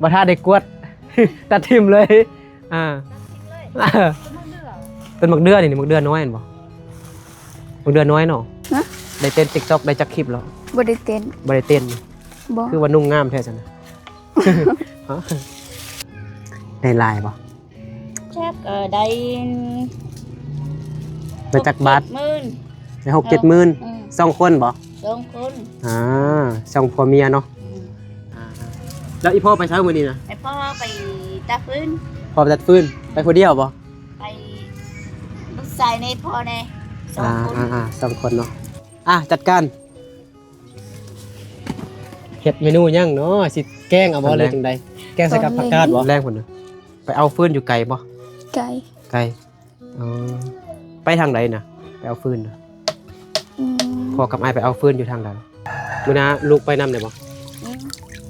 ບໍ່ຖ້າໄດ້ກວດ ຕັດຖິ້ມເລີຍ. ອ່າ ຕົ້ນໝາກເດື່ອນີ້ ໝາກເດື່ອນ້ອຍແມ່ນບໍ່? ໝາກເດື່ອນ້ອຍເນາະ. ຮະ? ໄດ້ເຕັ້ນຕິກຕັອກໄດ້ຈັກຄລິບແລ້ວ? ບໍ່ໄດ້ເຕັ້ນ. ບໍ່ໄດ້ເຕັ້ນ. ບໍ່. ຄືວ່ານຸ່ງງາມແທ້ຊັ້ນນະ. ຮະ? ໄດ້ຫຼາຍບໍ່? ຈັກ ເອີ ໄດ້ ໄດ້ຈັກບາດ? ຫົກເຈັດໝື່ນ. ໄດ້ຫົກເຈັດໝື່ນ. ອືມ. ສອງຄົນບໍ່? ສອງຄົນ. ອ່າ ສອງຜົວເມຍເນາະ. ອືມ. ອ່າ ແລ້ວອີພໍ່ໄປໃສມື້ນີ້ນະ? ໄປ ພໍ່ໄປຕັດຟືນ. ພໍ່ໄປຕັດຟືນ. ໄປຜູ້ດຽວບໍ່? ໄປ ລູກຊາຍແດ່ ພໍ່ແດ່ ສອງ ອ່າ ຄົນ. ອ່າ ອ່າ ສອງຄົນເນາະ. ອ່າ ຈັດການ. ເຮັດເມນູຫຍັງເນາະ? ຊິແກງເອົາບໍ່ ຕອນແລງ ຫຼືຈັ່ງໃດ? ແກງໃສ່ກັບຜັກກາດບໍ່? ຕອນແລງ ແລງພຸ້ນນະ. ໄປເອົາຟືນຢູ່ໄກບໍ່? ໄກ. ໄກ. ອໍ ໄປທາງໃດນະ? ໄປເອົາຟືນນະ? ອືມ. ພໍ່ກັບອ້າຍໄປເອົາຟືນຢູ່ທາງໃດ? ມື້ໜ້າລູກໄປນຳໄດ້ບໍ່? ອືມ.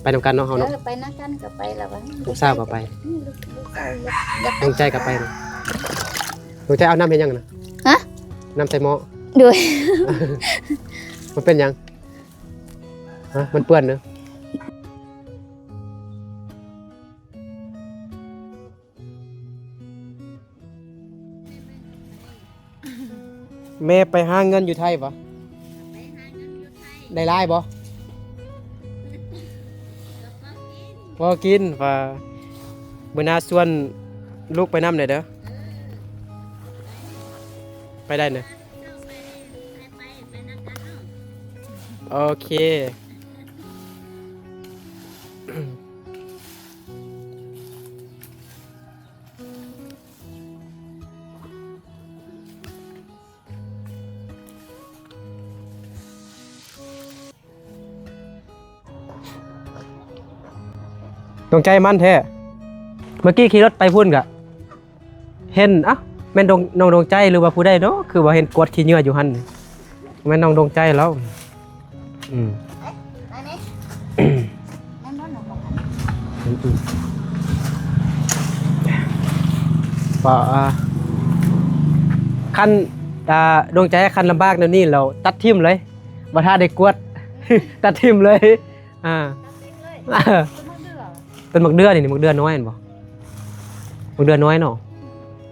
ໄປນຳກັນເນາະ ເຮົາເນາະ. ເອີ ໄປນຳກັນກໍໄປລະຫວາ. ລູກສາວກໍໄປ. ອືມ ລູກ ລູກສາວຢາກ ຢາກໄປ. ດວງໃຈກໍໄປນະ. ດວງໃຈເອົານ້ຳເຮັດຫຍັງນະ? ຮະ? ນ້ຳໃສ່ໝໍ້. ໂດຍ. ມັນເປັນຫຍັງ? ຮະ? ມັນເປື້ອນເນາະ. ແມ່ໄປຫາເງິນຢູ່ໄທບໍ່? ໄດ້ຫຼາຍບໍ່? ພໍກິນ. ວ່າມື້ໜ້າຊວນລູກໄປນຳແດ່ເດີ. ໄປໄດ້ນະ. ໂອເຄ. ດວງໃຈມັນແທ້. ເມື່ອກີ້ຂີ່ລົດໄປພຸ້ນກະເຫັນ ເອົ້າ ແມ່ນດວງ ນ້ອງດວງໃຈ ຫຼືວ່າຜູ້ໃດເນາະ ຄືວ່າເຫັນກວາດຂີ້ເຫຍື້ອຢູ່ຫັ້ນ. ແມ່ນນ້ອງດວງໃຈລາວ. ອືມ ໄປໄໝ? ອືມ ແມ່ນບໍ່ນ້ອງ? ອືມ ວ່າ ຄັນ ອ່າ ດວງໃຈ ຄັນລຳບາກແນວນີ້ແລ້ວ ຕັດຖິ້ມເລີຍ ບໍ່ຖ້າໄດ້ກວດ ຕັດຖິ້ມເລີຍ. ອ່າ ຕັດຖິ້ມເລີຍ. ເອີ ຕົ້ນໝາກເດື່ອ ຕົ້ນໝາກເດື່ອນີ້ ໝາກເດື່ອນ້ອຍແມ່ນບໍ່? ໝາກເດື່ອນ້ອຍເນາະ.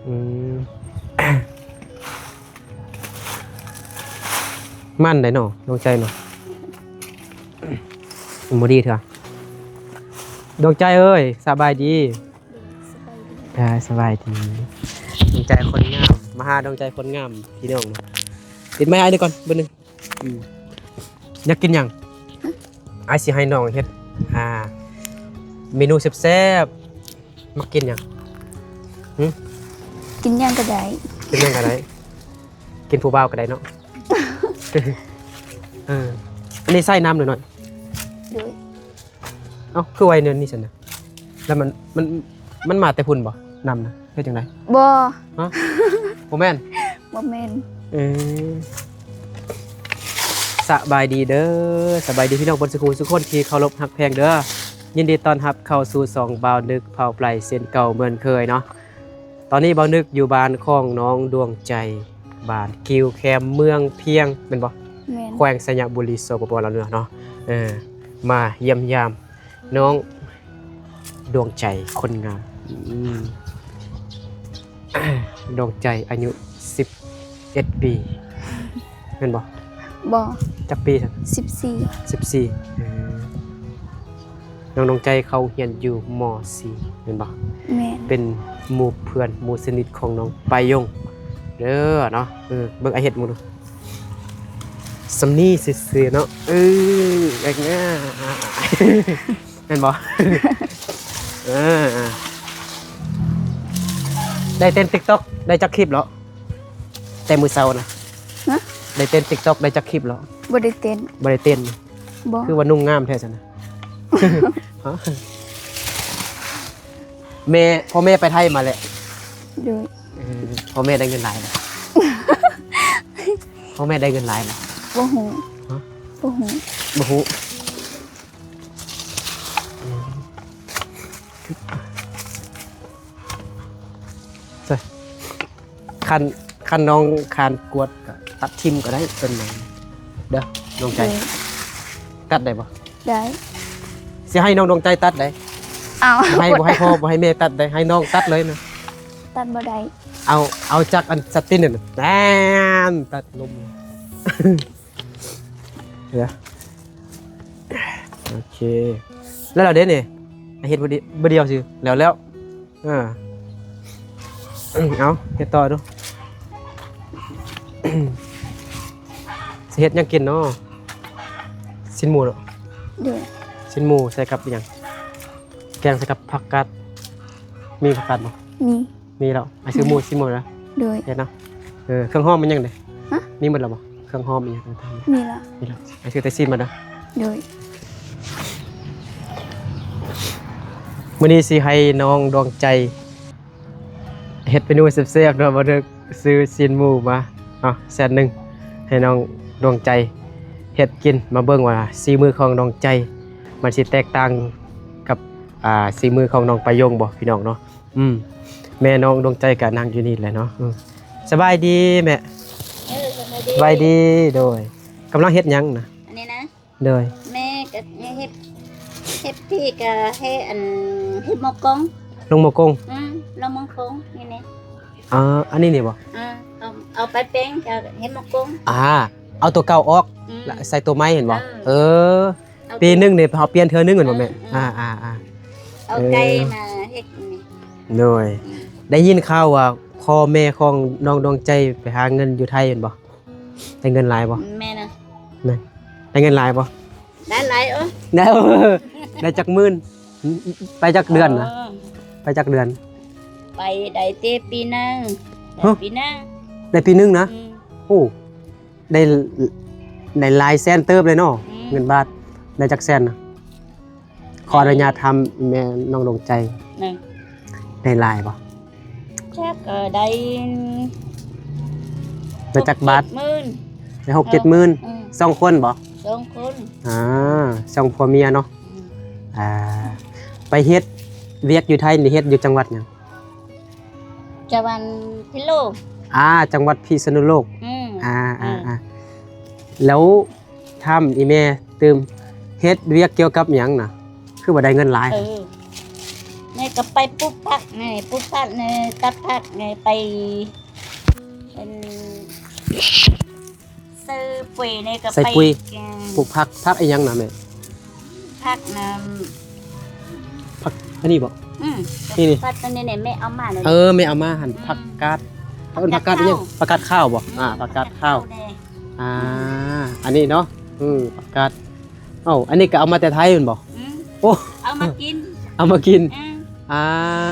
ອືມ ມັນໄດ໋ເນາະ ດວງໃຈເນາະ. ບໍ່ດີເທື່ອ. ດວງໃຈເອີຍ ສະບາຍດີ. ໂດຍ ສະບາຍດີ. ດວງໃຈຄົນງາມ ມາຫາດວງໃຈຄົນງາມ ພີ່ນ້ອງ. ຕິດໄມອ້າຍນີ້ກ່ອນເບີໜຶ່ງ. ອືມ ຢາກກິນຫຍັງ? ຮະ? ອ້າຍຊິໃຫ້ນ້ອງເຮັດ ອ່າ ເມນູແຊບໆ. ມັກກິນຫຍັງ? ຫຶ? ກິນຫຍັງກໍໄດ້. ກິນຫຍັງກໍໄດ້. ກິນຜູ້ບ່າວກໍໄດ້ເນາະ. ເອີ ອັນນີ້ໃສ່ນ້ຳໜ້ອຍໆ. ໂດຍ. ເອົ້າ ຄືໄວເນີນນີ້ຊັ້ນນະ? ແລ້ວມັນ ມັນ ມັນມາແຕ່ພຸ້ນບໍ່? ນ້ຳນະ ເຮັດຈັ່ງໃດ? ບໍ່. ຮະ? ບໍ່ແມ່ນ? ບໍ່ແມ່ນ. ເອີ ສະບາຍດີເດີ ສະບາຍດີພີ່ນ້ອງເບິດສູ່ຜູ້ສູ່ຄົນທີ່ເຄົາລົບຮັກແພງເດີ. ຍິນດີຕ້ອນຮັບເຂົ້າສູ່ຊ່ອງບ່າວນຶກເຜົ່າໄປເຊັ່ນເກົ່າເໝືອນເຄີຍເນາະ. ຕອນນີ້ບ່າວນຶກຢູ່ບ້ານຂອງນ້ອງດວງໃຈ ບ້ານກິວແຄມ ເມືອງພຽງ ແມ່ນບໍ່? ແມ່ນ. ແຂວງໄຊຍະບູລີ ສປປ ລາວເນາະ. ເອີ ມາຢ້ຽມຢາມ ນ້ອງດວງໃຈຄົນງາມ. ອືມ ດວງໃຈອາຍຸສິບເອັດປີ ແມ່ນບໍ່? ບໍ່. ຈັກປີຊັ້ນ? ສິບສີ່. ສິບສີ່. ເອີ ນ້ອງດວງໃຈເຂົາຮຽນຢູ່ ມໍສີ່ ແມ່ນບໍ່? ແມ່ນ. ເປັນໝູ່ເພື່ອນໝູ່ສະໜິດຂອງນ້ອງປາຍົງເດີເນາະ. ເອີ ເບິ່ງອາເຮັດໝູ່ດູ. ສ່ຳນີ້ຊື່ໆເນາະ. ເອີ ແບກໜ້າ ແມ່ນບໍ່? ເອີ ໄດ້ເຕັ້ນຕິກຕັອກໄດ້ຈັກຄລິບແລ້ວ ແຕ່ມື້ເຊົ້ານະ? ຮະ? ໄດ້ເຕັ້ນຕິກຕັອກໄດ້ຈັກຄລິບແລ້ວ? ບໍ່ໄດ້ເຕັ້ນ. ບໍ່ໄດ້ເຕັ້ນ. ບໍ່. ຄືວ່ານຸ່ງງາມແທ້ຊັ້ນນະ. ຮະ? ແມ່ ພໍ່ແມ່ໄປໄທມາແຫຼະ? ໂດຍ. ເອີ ພໍ່ແມ່ໄດ້ເງິນຫຼາຍບໍ່? ພໍ່ແມ່ໄດ້ເງິນຫຼາຍບໍ່? ບໍ່ຮູ້. ຮະ? ບໍ່ຮູ້. ບໍ່ຮູ້. ອືມ ໃສ່ ຄັນ ຄັນນ້ອງຄານກວດກໍຕັດຖິ້ມກໍໄດ້ ຕົ້ນໄມ້ເດີ ດວງໃຈ. ເອີ ຕັດໄດ້ບໍ່? ໄດ້. ຊິໃຫ້ນ້ອງດວງໃຈຕັດໄດ໋. ອ້າວ ບໍ່ໃຫ້ ບໍ່ໃຫ້ພໍ່ ບໍ່ໃຫ້ແມ່ຕັດໄດ໋ ໃຫ້ນ້ອງຕັດເລີຍນະ. ຕັດບໍ່ໄດ້. ເອົາ ເອົາຈັກອັນສັດຕິນນັ້ນ ແຕນ ຕັດນົມ. ເດີ ໂອເຄ ແລ້ວລະເດ້ນີ້ ເຮັດບໍ່ດີ ບໍ່ດຽວຊື່ ແລ້ວ ແລ້ວ. ເອີ ເອົາ ເຮັດຕໍ່ດູ. ຊິເຮັດຫຍັງກິນເນາະ? ຊີ້ນໝູເນາະ? ໂດຍ. ຊີ້ນໝູໃສ່ກັບອີ່ຫຍັງ? ແກງໃສ່ກັບຜັກກາດ. ມີຜັກກາດບໍ່? ມີ. ມີແລ້ວ. ອ້າຍຊື້ໝູ ຊີ້ນໝູແລ້ວ. ໂດຍ. ເຮັດເນາະ. ເອີ ເຄື່ອງຫອມມັນຫຍັງເດ? ຮະ? ມີໝົດແລ້ວບໍ່? ເຄື່ອງຫອມອີ່ຫຍັງຕ່າງໆ ມີແລ້ວ ມີແລ້ວ. ອ້າຍຊື້ແຕ່ຊີ້ນມາເດີ. ໂດຍ. ມື້ນີ້ຊິໃຫ້ນ້ອງດວງໃຈເຮັດເມນູແຊບໆເນາະ ບໍ່ເດີ. ຊື້ຊີ້ນໝູມາເນາະ ແສນໜຶ່ງ ໃຫ້ນ້ອງດວງໃຈເຮັດກິນ. ມາເບິ່ງວ່າສີມືຂອງນ້ອງໃຈ ມັນຊິແຕກຕ່າງກັບ ອ່າ ສີມືຂອງນ້ອງປາຍົງບໍ່ ພີ່ນ້ອງເນາະ. ອືມ ແມ່ນ້ອງດວງໃຈກະນັ່ງຢູ່ນີ້ແຫຼະເນາະ. ອືມ ສະບາຍດີແມ່. ເອີ ສະບາຍດີ ສະບາຍດີ. ໂດຍ. ກຳລັງເຮັດຫຍັງນະ? ອັນນີ້ນະ? ໂດຍ. ແມ່ກະເຮັດ ເຮັດພີ້ກະເຮັດອັນ ເຮັດໝໍ້ກົງ ລົງໝໍ້ກົງ. ອືມ ລົງໝໍ້ກົງນີ້ແຫຼະ. ອໍ ອັນນີ້ນີ້ບໍ່? ເອີ ເອົາ ເອົາໄປແປງກະເຮັດໝໍ້ກົງ. ອ່າ ເອົາຕົວເກົ່າອອກ ອືມ ລະໃສ່ຕົວໃໝ່ແມ່ນບໍ່? ເອີ ເອີ. ເອົາ ປີໜຶ່ງນີ້ເຮົາປ່ຽນເທື່ອໜຶ່ງແມ່ນບໍ່ແມ່? ເອີ ເອີ ອ່າໆ ເອົາໄກ່ມາເຮັດນີ້. ໂດຍ. ອືມ ໄດ້ຍິນຂ່າວວ່າພໍ່ແມ່ຂອງນ້ອງດວງໃຈໄປຫາເງິນຢູ່ໄທແມ່ນບໍ່? ໄດ້ເງິນຫຼາຍບໍ່? ແມ່ນນະ. ແມ່ນ. ໄດ້ເງິນຫຼາຍບໍ່? ໄດ້ຫຼາຍ. ໂອ້ ໄດ້ ໄດ້ຈັກໝື່ນ? ໄປຈັກເດືອນນະ? ອໍ ໄປຈັກເດືອນ? ໄປໄດ້ແຕ່ປີໜຶ່ງ. ຮະ? ໄດ້ປີໜຶ່ງ. ໄດ້ປີໜຶ່ງນະ? ອືມ ໂອ້ ໄດ້ ໄດ້ຫຼາຍແສນເຕີບເລີຍເນາະ. ອືມ ເງິນບາດໄດ້ຈັກແສນນະ? ຂໍອະນຸຍາດຖາມແມ່ນ້ອງດວງໃຈ ອືມ ໄດ້ຫຼາຍບໍ່? ຈັກ ກໍໄດ້ ໄດ້ຈັກບາດ? ຫົກເຈັດໝື່ນ. ໄດ້ຫົກເຈັດໝື່ນ. ເອີ ອືມ ສອງຄົນບໍ່? ສອງຄົນ. ອ່າ ສອງຜົວເມຍເນາະ. ອືມ ອ່າ ໄປເຮັດວຽກຢູ່ໄທນີ້ ເຮັດຢູ່ຈັງຫວັດຫຍັງ? ຈະວັນພິໂລກ. ອ່າ ຈັງຫວັດພິສະນຸໂລກ. ອືມ ອ່າ ເອີ ອ່າ ແລ້ວຖາມອີ່ແມ່ຕື່ມ ເຮັດວຽກກ່ຽວກັບຫຍັງນະ? ຄືວ່າໄດ້ເງິນຫຼາຍ? ເອີ ແມ່ກໍໄປປູກຜັກນີ້ ປູກຜັກນີ້ ຕັດຜັກນີ້ ໄປ ອັນ ໃສ່ປຸ໋ຍນີ້ກໍ ໃສ່ ໄປ ປຸ໋ຍ ເອີ ປູກຜັກ. ຜັກອີ່ຫຍັງນະແມ່? ຜັກນະ ຜັກອັນນີ້ບໍ່? ອືມ ນີ້ໆ ຜັກອັນນີ້ແມ່ເອົາມາ. ເອີ ແມ່ເອົາມາຫັ້ນ. ອືມ ຜັກກາດ ເຂົາເອີ້ນຜັກກາດອີ່ຫຍັງ? ຜັກກາດຂາວບໍ່? ອືມ ອ່າ ຜັກກາດຂາວ. ຜັກກາດຂາວແດ່. ອ່າ ອັນນີ້ເນາະ. ອືມ ຜັກກາດ. ເອົ້າ ອັນນີ້ກໍເອົາມາແຕ່ໄທແມ່ນບໍ່? ອືມ ໂອ້ ເອົາມາກິນ ເອົາມາກິນ. ເອີ ອ່າ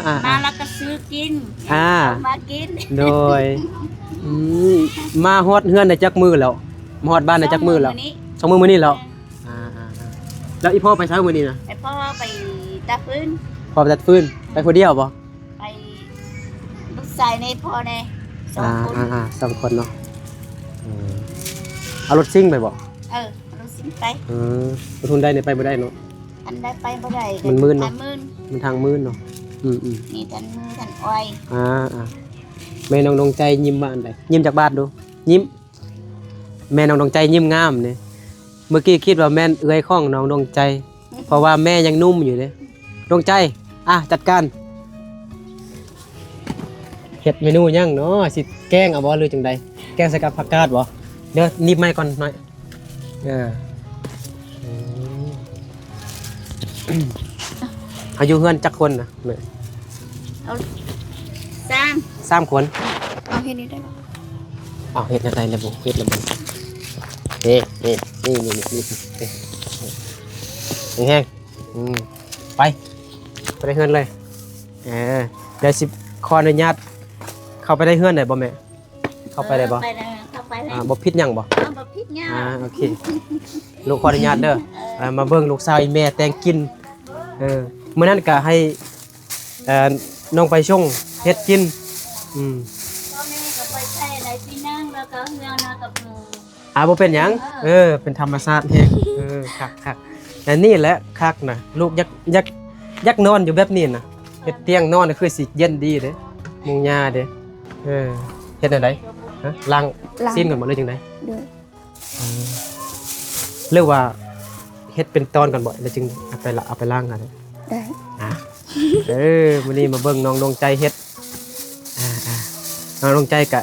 ອ່າ ມາແລ້ວກໍຊື້ກິນ. ອ່າ ເອົາມາກິນ. ໂດຍ. ອືມ ມາຮອດເຮືອນໄດ້ຈັກມື້ແລ້ວ? ມາຮອດບ້ານໄດ້ຈັກມື້ແລ້ວ? ສອງມື້ມື້ນີ້ແລ້ວ. ອ່າ ອ່າ ອ່າ ແລ້ວອີ່ພໍ່ໄປໃສມື້ນີ້ນະ? ໄປ ພໍ່ໄປຕັດຟືນ. ພໍ່ໄປຕັດຟືນ. ໄປຜູ້ດຽວບໍ່? ໄປ ລູກຊາຍແດ່ ພໍ່ແດ່ ສອງ ອ່າ ຄົນ. ອ່າ ອ່າ ສອງຄົນເນາະ. ເອີ ເອົາລົດຊິງໄປບໍ່? ເອີ ເອົາລົດຊິງໄປ. ເອີ ລົດຮຸ່ນໃດນີ້ໄປບໍ່ໄດ້ເນາະ. ອັນໃດໄປບໍ່ໄດ້ ມັນມື່ນເນາະ. ມັນມື່ນ ມັນທາງມື່ນເນາະ. ອືມໆ ມີທັນມືທັນອອຍ. ອ່າ ອ່າ ແມ່ນ້ອງດວງໃຈຍິ້ມວ່າອັນໃດ? ຍິ້ມຈັກບາດດູ ຍິ້ມ. ແມ່ນ້ອງດວງໃຈຍິ້ມງາມເດ້. ເມື່ອກີ້ຄິດວ່າແມ່ນເອື້ອຍຂອງນ້ອງດວງໃຈ ເພາະວ່າແມ່ຍັງໜຸ່ມຢູ່ເດ້. ດວງໃຈ ອ່ະ ຈັດການ. ເຮັດເມນູຫຍັງເນາະ? ຊິແກງເອົາບໍ່ ຫຼືຈັ່ງໃດ? ແກງໃສ່ກັບຜັກກາດບໍ່? ດຽວໜີບໄມ້ກ່ອນໜ້ອຍ. ເອີ ອືມ ເຮົາຢູ່ເຮືອນຈັກຄົນນະແມ່? ເອົາ ສາມ ສາມຄົນ. ເອົາເຮັດນີ້ໄດ້ບໍ່? ເອົາເຮັດແນວໃດລະບໍ່? ເຮັດລະບໍ່? ນີ້ ນີ້ ນີ້ ແຮງໆ. ອືມ ໄປ ໄປໃນເຮືອນເລີຍ. ເອີ ດຽວຊິຂໍອະນຸຍາດເຂົ້າໄປໃນເຮືອນໄດ້ບໍ່ແມ່? ເຂົ້າໄປໄດ້ບໍ່? ເອີ ໄປໄດ້ ເຂົ້າໄປໄດ້. ອ່າ ບໍ່ຜິດຫຍັງບໍ່? ເອີ ບໍ່ຜິດຫຍັງ. ອ່າ ໂອເຄ ລູກຂໍອະນຸຍາດເດີ. ເອີ ເອີ ມາເບິ່ງລູກສາວອີ່ແມ່ແຕ່ງກິນ. ເອີ ມື້ນັ້ນກະໃຫ້ ເອີ ນ້ອງໄປສົ່ງເຮັດກິນ. ອືມ ພໍ່ແມ່ກໍໄປໃຊ້ໄດ້ປີໜຶ່ງ ແລ້ວກໍເຮືອນນະກັບໝູ່. ອ່າ ບໍ່ເປັນຫຍັງ. ເອີ ເອີ ເປັນທຳມະຊາດແຮງ. ເອີ ຄັກໆ ແຕ່ນີ້ແຫຼະຄັກນະ ລູກຢາກ ຢາກ ຢາກນອນຢູ່ແບບນີ້ນະ. ເຮັດຕຽງນອນຄືຊິເຢັນດີເດ້ ມຸງຫຍ້າເດ້. ເອີ ເຮັດແນວໃດ? ຮະ ລ້າງ ລ້າງ ຊີ້ນກ່ອນບໍ່ ຫຼືຈັ່ງໃດ? ໂດຍ. ເອີ ຫຼືວ່າເຮັດເປັນຕອນກ່ອນບໍ່ ແລ້ວຈຶ່ງເອົາໄປ ເອົາໄປລ້າງກໍໄດ້. ໄດ້. ອ່າ ເອີ ມື້ນີ້ມາເບິ່ງນ້ອງດວງໃຈເຮັດ ອ່າໆ ນ້ອງດວງໃຈກະ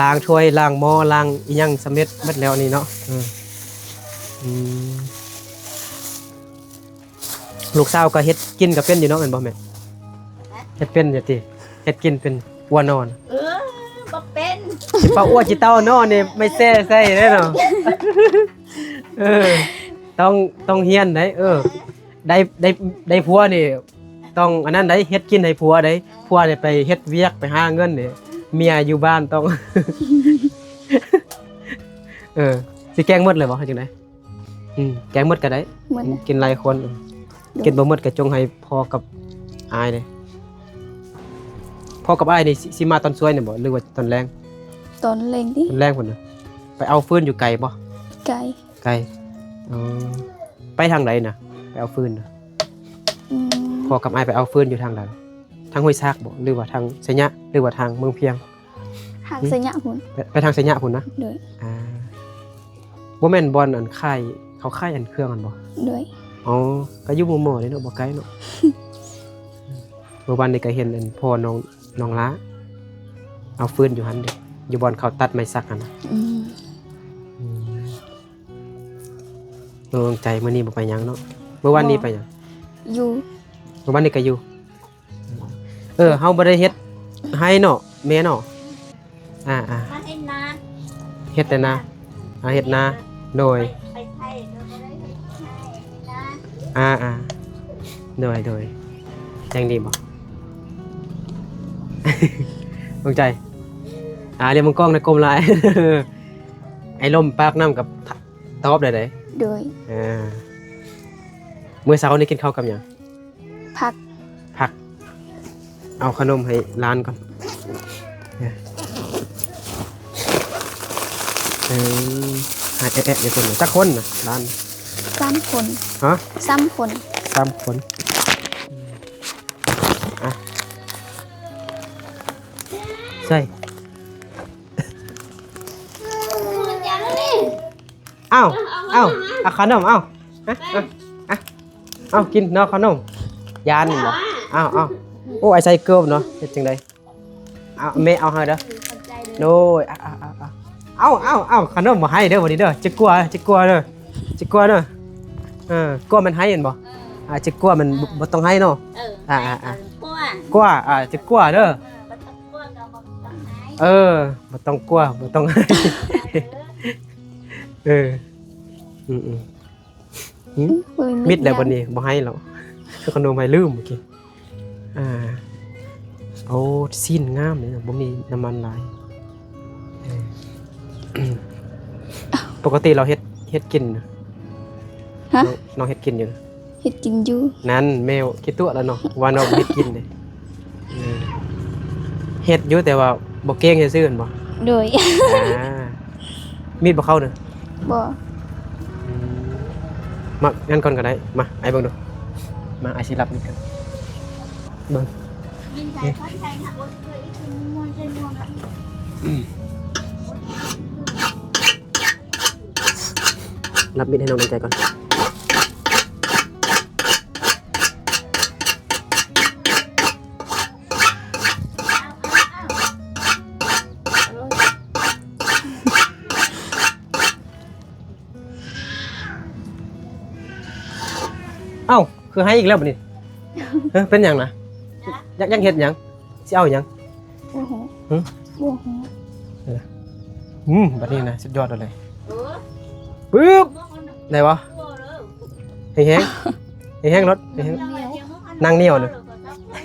ລ້າງຖ້ວຍ ລ້າງໝໍ້ ລ້າງອີ່ຫຍັງສຳເລັດໝົດແລ້ວນີ້ເນາະ. ເອີ ອືມ ລູກສາວກໍເຮັດກິນກໍເປັນຢູ່ເນາະ ແມ່ນບໍ່ແມ່? ເຮັດເປັນຢູ່ຕິ? ເຮັດກິນເປັນ ອົວໜໍ່. ເອີ ບໍ່ເປັນ. ຊິປາອົວຈິເຕົ້າໜໍ່ນີ້ ໄມ່ແຊ່ໃສ່ເດ້ເນາະ. ເອີ ຕ້ອງ ຕ້ອງຮຽນໄດ໋. ເອີ ໄດ້ ໄດ້ ໄດ້ຜົວນີ້ ຕ້ອງອັນນັ້ນໄດ໋ ເຮັດກິນໃຫ້ຜົວໄດ໋. ຜົວນີ້ໄປເຮັດວຽກ ໄປຫາເງິນນີ້ ເມຍຢູ່ບ້ານຕ້ອງ ເອີ ຊິແກງໝົດເລີຍບໍ່ ເຮັດຈັ່ງໃດ? ອືມ ແກງໝົດກໍໄດ້ ໝົດ ອືມ ນະ ກິນຫຼາຍຄົນ. ໂດຍ ກິນບໍ່ໝົດກໍຈົ່ງໃຫ້ພໍ່ກັບອ້າຍເດ້. ພໍ່ກັບອ້າຍນີ້ຊິ ຊິມາຕອນສວຍນີ້ບໍ່ ຫຼືວ່າຕອນແລງ? ຕອນແລງຕິ? ຕອນແລງພຸ້ນນະ. ໄປເອົາຟືນຢູ່ໄກບໍ່? ໄກ. ໄກ. ອໍ ໄປທາງໃດນະ ໄປເອົາຟືນນະ? ອືມ ພໍ່ກັບອ້າຍໄປເອົາຟືນຢູ່ທາງໃດ? ທາງຫ້ວຍຊາກບໍ່ ຫຼືວ່າທາງໄຊຍະ ຫຼືວ່າທາງເມືອງພຽງ? ທາງ ຫືມ ໄຊຍະພຸ້ນ. ໄປ ໄປທາງໄຊຍະພຸ້ນນະ? ໂດຍ. ອ່າ ບໍ່ແມ່ນບ່ອນອັນຂາຍ ເຂົາຂາຍອັນເຄື່ອງຫັ້ນບໍ່? ໂດຍ. ອໍ ກໍຢູ່ໝໍ່ໆເດ້ເນາະ ບໍ່ໄກເນາະ. ມື້ວານນີ້ກໍເຫັນອັນພໍ່ນ້ອງ ນ້ອງຫຼ້າ ເອົາຟືນຢູ່ຫັ້ນເດ້ ຢູ່ບ່ອນເຂົາຕັດໄມ້ສັກຫັ້ນນະ. ອືມ ອືມ ນ້ອງດວງໃຈມື້ນີ້ບໍ່ໄປຫຍັງເນາະ? ມື້ວານນີ້ ບໍ່ ໄປຫຍັງ? ຢູ່ ມື້ວານນີ້ກໍຢູ່. ເອີ ເຮົາບໍ່ໄດ້ເຮັດໄຮ່ເນາະ ແມ່ເນາະ. ອ່າໆ ມາເຮັດນາ ເຮັດແຕ່ນາ. ອ່າ ເຮັດນາ. ໂດຍ. ໄປ ໄປໄທ ບໍ່ໄດ້ເຮັດໄຮ່ເຮັດນາ. ອ່າໆ ໂດຍໆ. ຍັງດີບໍ່ ດວງໃຈ? ອ່າ ລຽນມັງກອງນະ ກົ້ມຫຼາຍ. ໄອ້ລົມປາກນ້ຳກັບຕອບໄດ້ໃດ໋. ໂດຍ. ອ່າ ມື້ເຊົ້ານີ້ກິນເຂົ້າກັບຫຍັງ? ຜັກ ຜັກ. ເອົາຂະໜົມໃຫ້ຫຼານກ່ອນ. ເອີ ໃຫ້ແອະໆຢູ່ພຸ້ນນະ. ຈັກຄົນນະຫຼານ? ສາມຄົນ. ຮະ? ສາມຄົນ. ສາມຄົນ. ອ່ະ ໃສ່. ອ້າວ ອ້າວ ເອົາຂະໜົມ ເອົາ ເອົາ ເອົາ ເອົາ ກິນເນາະຂະໜົມ. ຢ້ານບໍ່? ອ້າວ ອ້າວ ໂອ້ ອາໄສເກີບເນາະ ເຮັດຈັ່ງໃດ? ເອົາ ແມ່ເອົາໃຫ້ເດີ. ໂດຍ. ເອົາ ເອົາ ເອົາ ເອົາ ເອົາ ເອົາ ຂະໜົມມາໃຫ້ເດີ ບັດນີ້ເດີ. ຈະກົວ ຈະກົວເດີ ຈະກົວເດີ. ເອີ ກົວມັນໃຫ້ແມ່ນບໍ່? ເອີ ອ່າ ຈະກົວມັນ ເອີ ບໍ່ ບໍ່ຕ້ອງໃຫ້ເນາະ. ເອີ ອ່າ ໃຫ້ ອ່າ ເອີ ກົວ ກົວ ອ່າ ຈະກົວເດີ. ເອີ ບໍ່ຕ້ອງກົວກໍບໍ່ຕ້ອງໃຫ້. ເອີ ບໍ່ຕ້ອງກົວ ບໍ່ຕ້ອງໃຫ້. ເອີ ເອີ ອືມໆ. ຫຶ? ເບິ່ງ ມິດແລ້ວບັດນີ້ ບໍ່ໃຫ້ແລ້ວ. ຂະໜົມໃຫ້ລືມເມື່ອກີ້. ອ່າ ໂອ້ ຊີ້ນງາມເດ ບໍ່ມີນ້ຳມັນຫຼາຍ. ເອີ ປົກກະຕິລາວເຮັດ ເຮັດກິນນະ? ຮະ? ນ້ອງ ນ້ອງເຮັດກິນຢູ່ນະ? ເຮັດກິນຢູ່. ນັ້ນ ແມ່ວຂີ້ຕົວະແລ້ວເນາະ ວ່ານ້ອງເຮັດກິນເດ້. ເອີ ເຮັດຢູ່ ແຕ່ວ່າບໍ່ເກັ່ງຊື່ໆ ແມ່ນບໍ່? ໂດຍ. ອ່າ ມີດບໍ່ເຂົ້າເດີ? ບໍ່. ອືມ ມາ ນັ້ນກ່ອນກໍໄດ້. ມາ ອ້າຍເບິ່ງດູ. ມາ ອ້າຍຊິລັບມີດກ່ອນ. ເບິ່ງ ລັບມີດໃຫ້ນ້ອງດວງໃຈກ່ອນ. ເອົ້າ ຄືໃຫ້ອີກແລ້ວບັດນີ້. ເອີ ເປັນຫຍັງນະ? ຢາກ ຢາກເຮັດຫຍັງ? ຊິເອົາຫຍັງ? ບໍ່ຮູ້. ຫຶ? ບໍ່ຮູ້. ເອີ ອືມ ບັດນີ້ນະ ສຸດຍອດເລີຍ. ປຶບ ໄດ້ບໍ່? ແຮງໆ ແຮງໆ ລົດ ແຮງໆ. ໜັງໜຽວນະ.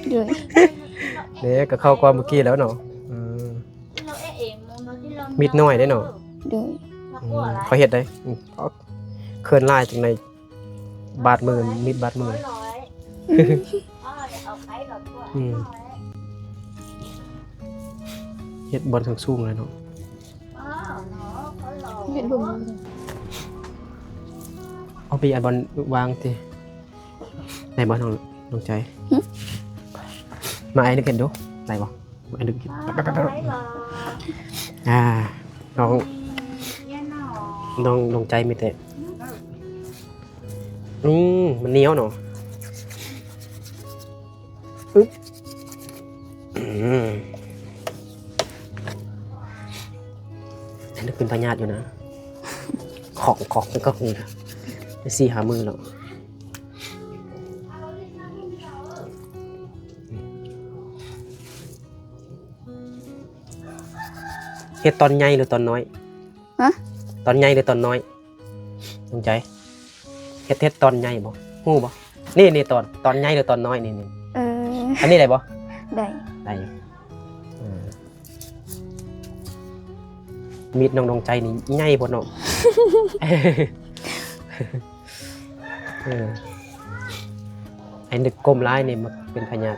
ໂດຍ. ເດ້ ກໍເຂົ້າກ່ອນເມື່ອກີ້ແລ້ວເນາະ. ເອີ ມີດນ້ອຍເດ້ເນາະ. ໂດຍ. ອືມ ຂ້ອຍເຮັດໄດ້. ອືມ ເຂີນຫຼາຍຈັ່ງໃດ ບາດມື ມີດບາດມື. ອືມ ເຮັດບ່ອນສູງໆ ແລ້ວເນາະ. ເຮັດບໍ່? ເອົາໄປອັນບ່ອນວາງຕິ. ໄດ້ບໍ່ ນ້ອງ ນ້ອງໃຈ? ຫຶ? ມາ ອ້າຍນຶກເຮັດດູ ໄດ້ບໍ່? ອ້າຍນຶກເຮັດ. ອ່າ ນ້ອງ ນ້ອງ ນ້ອງໃຈມີແຕ່ ອືມ ມັນໜຽວເນາະ. ອຶບ ອືມ ອັນນີ້ເປັນພະຍາດຢູ່ນະ ຂອກ ຂອກ ຂອກ ຂອກ ນີ້ນະ ໄດ້ສີ່ຫ້າມື້ແລ້ວ. ເຮັດຕອນໃຫຍ່ຫຼືຕອນນ້ອຍ? ຮະ? ຕອນໃຫຍ່ຫຼືຕອນນ້ອຍ? ສົນໃຈ ເຮັດ ເຮັດຕອນໃຫຍ່ບໍ່? ຮູ້ບໍ່? ນີ້ ນີ້ຕອນ ຕອນໃຫຍ່ຫຼືຕອນນ້ອຍ? ນີ້ ນີ້ ເອີ ອັນນີ້ໄດ້ບໍ່? ໄດ້ ໄດ້ຢູ່. ເອີ ມີດນ້ອງດວງໃຈນີ້ໃຫຍ່ໂພດເນາະ. ເອີ ໄອ້ນຶກກົ້ມຫຼາຍນີ້ມັນເປັນພະຍາດ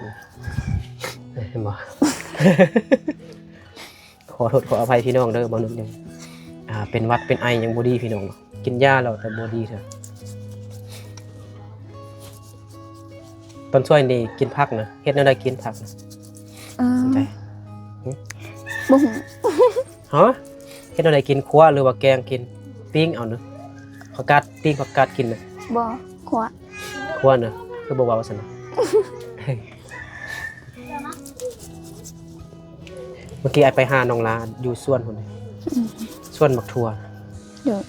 ເຫັນບໍ່? ຂໍໂທດຂໍອະໄພພີ່ນ້ອງເດີ ບ່າວນຶກຍັງ ອ່າ ເປັນຫວັດເປັນໄອຍັງບໍ່ດີພີ່ນ້ອງ ກິນຢາແລ້ວແຕ່ບໍ່ດີເທື່ອ. ຕອນຊ່ວຍນີ້ກິນຜັກນະ ເຮັດແນວໃດກິນຜັກນະ? ເອີ ບໍ່ຮູ້. ຮະ? ເຮັດແນວໃດກິນ? ຂົ້ວ ຫຼືວ່າແກງກິນ? ປີ້ງເອົານະ ຜັກກາດ ປີ້ງຜັກກາດກິນນະ? ບໍ່ ຂົ້ວ. ຂົ້ວນະ ຄືບໍ່ເວົ້າຊັ້ນນະ? ເມື່ອກີ້ອ້າຍໄປຫານ້ອງລາຢູ່ສວນພຸ້ນເດ ອືມ ສວນໝາກຖົ່ວ. ໂດຍ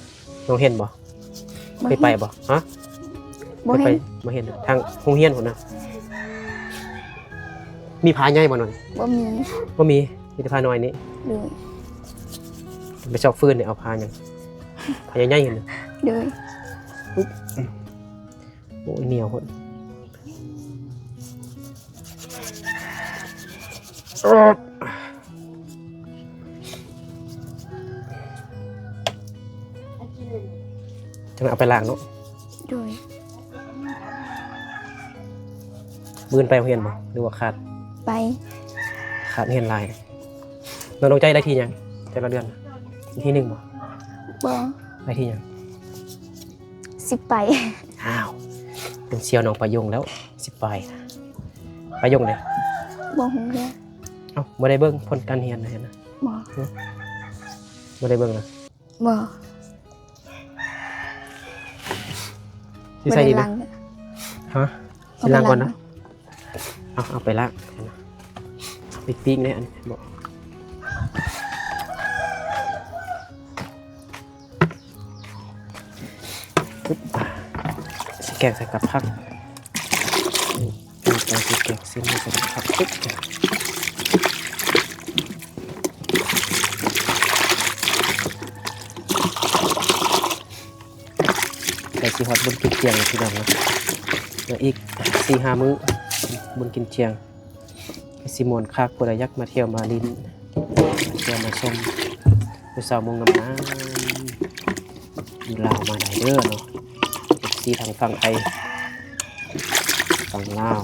ນ້ອງເຫັນບໍ່? ບໍ່ ເຄີຍໄປບໍ່? ຮະ? ບໍ່ເຫັນ ເຄີຍໄປ ບໍ່ເຫັນ. ທາງໂຮງຮຽນພຸ້ນນະ. ມີຜາໃຫຍ່ບໍ່ນ້ອງ? ບໍ່ມີ ບໍ່ມີ ມີແຕ່ຜານ້ອຍນີ້. ໂດຍ ໄປຊອກຟືນນີ້ເອົາຜາຫຍັງ? ຜາໃຫຍ່ໆຫັ້ນນະ. ໂດຍ ໂອ້ ໜຽວໂພດ. ຈັ່ງເອົາໄປລ້າງເນາະ. ໂດຍ ມື້ອື່ນໄປໂຮງຮຽນບໍ່ ຫຼືວ່າຂາດ? ໄປ. ຂາດຮຽນຫຼາຍ. ນ້ອງດວງໃຈໄດ້ທີຫຍັງແຕ່ລະເດືອນ? ທີໜຶ່ງບໍ່? ບໍ່. ໄດ້ທີຫຍັງ? ສິບປາຍ. ອ້າວ ເປັນສ່ຽວນ້ອງປາຍົງແລ້ວ ສິບປາຍ. ປາຍົງເດ? ບໍ່ຮູ້ເດ. ເອົ້າ ບໍ່ໄດ້ເບິ່ງຜົນການຮຽນນະ? ບໍ່ ບໍ່ໄດ້ເບິ່ງນະ? ບໍ່. ຊິໃສ່ອີກນະ? ຮະ? ຊິລ້າງກ່ອນນະ? ເອົາ ເອົາໄປລ້າງ ໄປປີ້ງແດ່ອັນນີ້. ຊິແກງໃສ່ກັບຜັກ ນີ້ ຕໍ່ໄປຊິແກງເສັ້ນໃສ່ກັບຜັກ. ໃກ້ຊິຮອດບຸນກິນທ່ຽງແລ້ວພີ່ນ້ອງເນາະ ເຫຼືອອີກສີ່ຫ້າມື້ບຸນກິນທ່ຽງ. ກະຊິມ່ວນຄັກ ຜູ້ໃດຢາກມາທ່ຽວມາຫຼິ້ນ ມາທ່ຽວມາຊົມຜູ້ສາວມົ້ງງາມໆຢູ່ລາວມາໄດ້ເດີເນາະ ເອັຟຊີ ທັງຝັ່ງໄທຝັ່ງລາວ.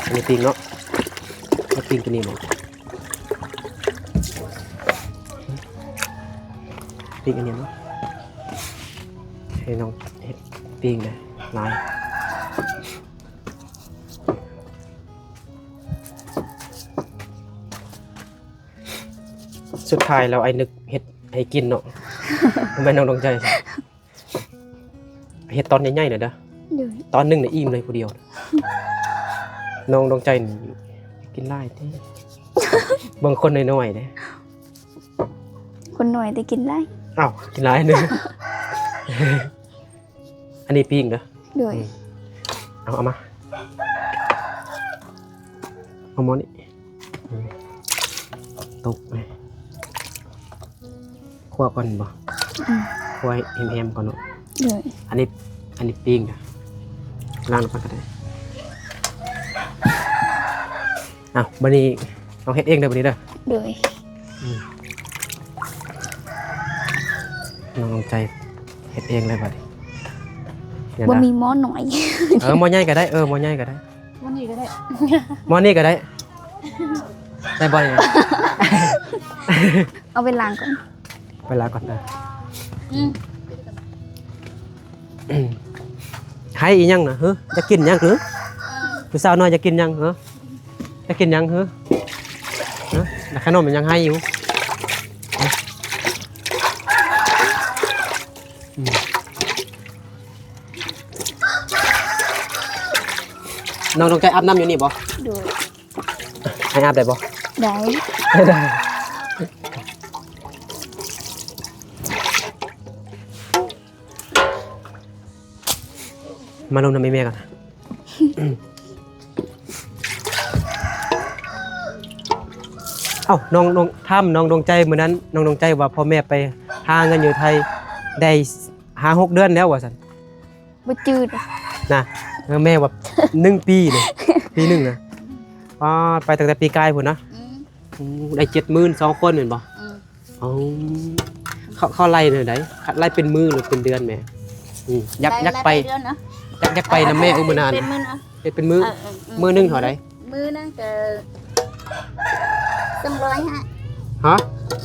ອັນນີ້ປີ້ງເນາະ ມາປີ້ງຕົວນີ້ບໍ່? ປີ້ງອັນນີ້ເນາະ ໃຫ້ນ້ອງເຮັດປີ້ງໄດ້ຫຼາຍ. ສຸດທ້າຍແລ້ວອ້າຍນຶກເຮັດໃຫ້ກິນເນາະ ແມ່ນນ້ອງດວງໃຈ. ເຮັດຕອນໃຫຍ່ໆເດີ ໂດຍ ຕອນໜຶ່ງນີ້ອີ່ມເລີຍຜູ້ດຽວ. ນ້ອງດວງໃຈນີ້ກິນຫຼາຍຕິ ເບິ່ງຄົນນ້ອຍໆເດ້ ຄົນນ້ອຍແຕ່ກິນຫຼາຍ. ອ້າວ ກິນຫຼາຍເດີ. ອັນນີ້ປີ້ງເດີ ໂດຍ ອືມ ເອົາ ເອົາມາ ເອົາໝໍ້ນີ້ ອືມ ຕົກ ຂົ້ວກ່ອນບໍ່? ອືມ ຂົ້ວໃຫ້ແຮມໆກ່ອນເນາະ. ໂດຍ ອັນນີ້ ອັນນີ້ປີ້ງນະ ລ້າງນຳກັນກໍໄດ້. ອ້າວ ບັດນີ້ນ້ອງເຮັດເອງເດີບັດນີ້ເດີ. ໂດຍ ອືມ ນ້ອງດວງໃຈເຮັດເອງເລີຍບັດນີ້. ບໍ່ມີໝໍ້ນ້ອຍ. ເອີ ໝໍ້ໃຫຍ່ກໍໄດ້ ເອີ ໝໍ້ໃຫຍ່ກໍໄດ້. ໝໍ້ນີ້ກໍໄດ້ ໝໍ້ນີ້ກໍໄດ້ ໄດ້ບໍ່ນີ້? ເອົາໄປລ້າງກ່ອນ ໄປລ້າງກ່ອນເດີ. ອືມ ໃຫ້ອີ່ຫຍັງນະ? ຫື ຢາກກິນຫຍັງ? ຫື ຜູ້ສາວນ້ອຍຢາກກິນຫຍັງ? ຫື ຢາກກິນຫຍັງ? ຫື ຫື ຂະໜົມຍັງໃຫ້ຢູ່. ອືມ. ນ້ອງດວງໃຈອາບນ້ຳຢູ່ນີ້ບໍ່? ໂດຍ. ໃຫ້ອາບໄດ້ບໍ່? ໄດ້. ມາລົມນຳອີ່ແມ່ກ່ອນ. ເອົ້າ ນ້ອງ ນ້ອງ ຖາມນ້ອງດວງໃຈ ມື້ນັ້ນນ້ອງດວງໃຈວ່າ ພໍ່ແມ່ໄປຫາເງິນຢູ່ໄທໄດ້ຫ້າຫົກເດືອນແລ້ວວ່າຊັ້ນ. ບໍ່ຈື່ນະ ເອີ ແມ່ວ່າ ໜຶ່ງປີນີ້ ປີໜຶ່ງນະ. ປາດ ໄປຕັ້ງແຕ່ປີກາຍພຸ້ນນະ. ອືມ ອືມ ໄດ້ເຈັດໝື່ນ ສອງຄົນແມ່ນບໍ່? ອືມ. ອໍ ເຂົາ ເຂົາໄລ່ແນວໃດ? ໄລ່ເປັນມື້ຫຼືເປັນເດືອນແມ່? ອືມ ຢາກ ຢາກໄປ ໄລ່ເປັນເດືອນເນາະ. ຢາກ ຢາກໄປນຳແມ່ ເອີ ມື້ນັ້ນ ເປັນມື້ເນາະ. ເປັນ ເປັນມື້. ເອີ ເອີ ມື້ໜຶ່ງເທົ່າໃດ? ມື້ໜຶ່ງກໍສອງຮ້ອຍຫ້າ. ຮະ?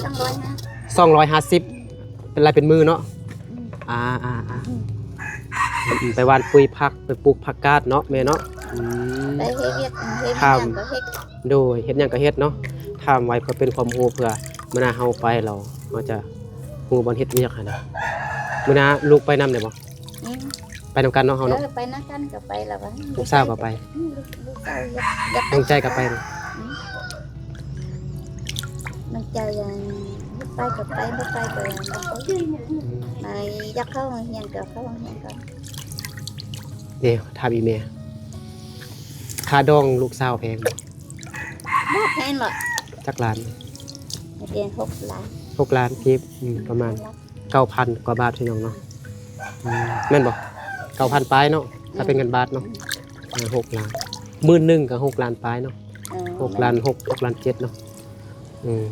ສອງຮ້ອຍຫ້າ. ສອງຮ້ອຍຫ້າສິບ ເປັນລາຍເປັນມື້ເນາະ. ອືມ ອ່າໆໆ ອືມ ອືມ ໄປຫວ່ານປຸ໋ຍຜັກ ໄປປູກຜັກກາດເນາະແມ່ເນາະ. ອືມ ໄປເຮັດວຽກ ເຮັດຫຍັງກໍເຮັດ. ໂດຍ ເຮັດຫຍັງກໍເຮັດເນາະ. ຖາມໄວ້ເພື່ອເປັນຄວາມຮູ້ ເພື່ອມື້ໜ້າເຮົາໄປແລ້ວ ເຮົາຈະຮູ້ບ່ອນເຮັດວຽກຫັ້ນນະ. ມື້ໜ້າລູກໄປນຳໄດ້ບໍ່? ອືມ ໄປນຳກັນເນາະ ເຮົາເນາະ. ເອີ ໄປນຳກັນກໍໄປລະວ່າ ລູກສາວກໍໄປ. ອືມ ລູກ ລູກສາວຢາກ ຢາກ ນ້ອງໃຈກໍໄປ. ອືມ ນ້ອງໃຈ ຢາກໄປກໍໄປ ບໍ່ໄປກໍບໍ່ໄປ. ອືມ ຢາກເຂົ້າໂຮງຮຽນກໍເຂົ້າໂຮງຮຽນກ່ອນ. ເດ້ ຖາມອີ່ແມ່ ຄ່າດອງລູກສາວແພງບໍ່? ບໍ່ແພງດອກ. ຈັກລ້ານ? ເປັນຫົກລ້ານ. ຫົກລ້ານກີບ. ອືມ ປະມານ ເກົ້າພັນກວ່າບາດພີ່ນ້ອງເນາະ. ອືມ ແມ່ນບໍ່? ເກົ້າພັນປາຍເນາະ ຖ້າເປັນເງິນບາດເນາະ. ອືມ ເອີ ຫົກລ້ານ ໝື່ນໜຶ່ງກໍຫົກລ້ານປາຍເນາະ. ເອີ ຫົກລ້ານຫົກ ຫົກລ້ານເຈັດເນາະ. ອືມ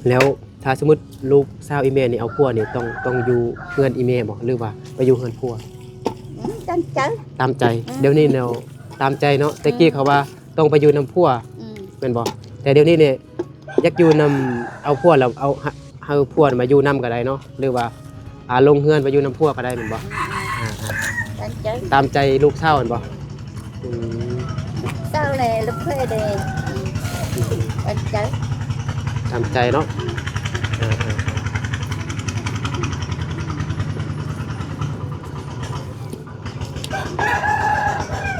ແລ້ວຖ້າສົມມຸດລູກສາວອີ່ແມ່ນີ້ເອົາຜົວນີ້ ຕ້ອງ ຕ້ອງຢູ່ເຮືອນອີ່ແມ່ບໍ່ ຫຼືວ່າໄປຢູ່ເຮືອນຜົວ? ອືມ ຕາມໃຈ. ຕາມໃຈ. ອືມ ດຽວນີ້ແນວຕາມໃຈເນາະ. ອືມ ແຕ່ກີ້ເຂົາວ່າຕ້ອງໄປຢູ່ນຳຜົວ. ອືມ ແມ່ນບໍ່? ແຕ່ດຽວນີ້ນີ້ ຢາກຢູ່ນຳ ເອົາຜົວແລ້ວ ເອົາ ໃຫ້ ໃຫ້ຜົວມາຢູ່ນຳກໍໄດ້ເນາະ ຫຼືວ່າ ອາ ລົງເຮືອນໄປຢູ່ນຳຜົວກໍໄດ້ແມ່ນບໍ່? ອືມ ອືມ ອ່າໆ ຕາມໃຈ ຕາມໃຈລູກສາວແມ່ນບໍ່? ອືມ ລູກສາວແລະລູກເຂີຍເດ້. ອືມ ອືມ ຕາມໃຈ ຕາມໃຈເນາະ. ອືມ ອ່າ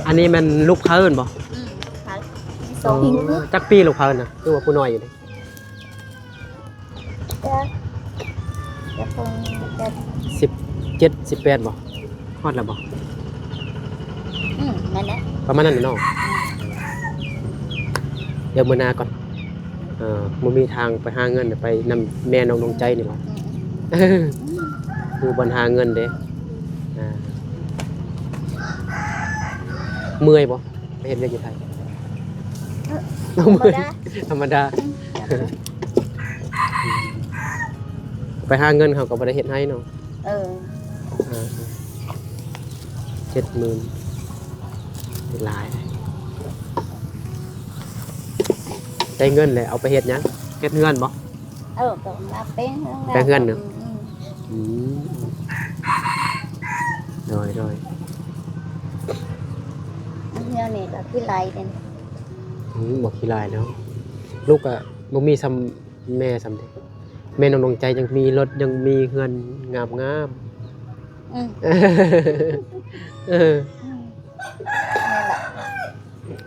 ໆ ອັນນີ້ແມ່ນລູກເຂີຍແມ່ນບໍ່? ອືມ ລູກເຂີຍ ມີສອງ. ອໍ ຜູ້ ຈັກປີລູກເຂີຍນະ? ຄືວ່າຜູ້ນ້ອຍຢູ່ເດ. ຈັກ ຈັກຄົນ ຈັກ ສິບເຈັດ ສິບແປດບໍ່? ຮອດແລ້ວບໍ່? ອືມ ນັ້ນແຫຼະ ປະມານນັ້ນແຫຼະເນາະ. ອືມ ດຽວມື້ໜ້າກ່ອນ ເອີ ບໍ່ມີທາງໄປຫາເງິນ ໄປນຳແມ່ນ້ອງດວງໃຈນີ້ບໍ່? ອືມ ຢູ່ບ່ອນຫາເງິນເດ້. ອ່າ ເມື່ອຍບໍ່? ໄປເຮັດວຽກຢູ່ໄທ. ເອີ ທຳມະດາ ທຳມະດາ. ອືມ ໄປຫາເງິນເຮົາກໍບໍ່ໄດ້ເຮັດໃຫ້ເນາະ. ເອີ ເອີ ເຈັດໝື່ນ ຫຼາຍ. ໄດ້ເງິນແລ້ວເອົາໄປເຮັດຫຍັງ? ເຮັດເຮືອນບໍ່? ເອີ ກໍມາແປງເຮືອນ ແປງເຮືອນເນາະ. ອືມ ອືມ ອືມ ໂດຍ ໂດຍ. ເຮືອນນີ້ກໍຂີ້ຮ້າຍເດ້. ອືມ ບໍ່ຂີ້ຮ້າຍແລ້ວ. ລູກກໍບໍ່ມີສ່ຳແມ່ສ່ຳເດ. ແມ່ນ້ອງດວງໃຈຍັງມີລົດ ຍັງມີເຮືອນງາມໆ. ອືມ ເອີ ອືມ ແມ່ນລະ.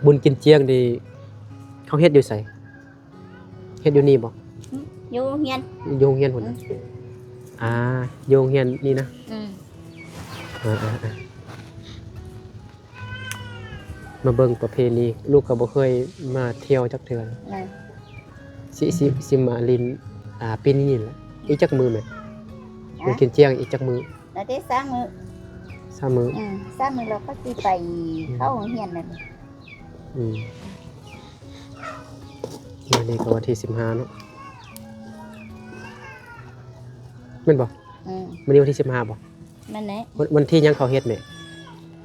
ບຸນກິນຈຽງນີ້ ເຂົາເຮັດຢູ່ໃສ? ເຮັດຢູ່ນີ້ບໍ່? ອືມ ຢູ່ໂຮງຮຽນ ຢູ່ໂຮງຮຽນພຸ້ນ. ອືມ ອ່າ ຢູ່ໂຮງຮຽນນີ້ນະ. ອືມ ເອີໆ ມາເບິ່ງປະເພນີ ລູກກໍບໍ່ເຄີຍມາທ່ຽວຈັກເທື່ອ. ເອີ ຊິ ຊິ ຊິມາຫຼິ້ນ ອ່າ ປີນີ້ແຫຼະ. ອີກຈັກມື້ແມ່? ຮະ? ມື້ກິນຈຽງອີກຈັກມື້? ແລ້ວແຕ່ສາມມື້ ສາມມື້. ອືມ ສາມມື້ແລ້ວກໍຊິໄປ ອືມ ເຂົ້າໂຮງຮຽນແລ້ວ. ອືມ ມື້ນີ້ກໍວັນທີສິບຫ້າເນາະ ແມ່ນບໍ່? ອືມ ມື້ນີ້ວັນທີສິບຫ້າບໍ່? ແມ່ນແຫຼະ. ວັນ ວັນທີຫຍັງເຂົາເຮັດແມ່?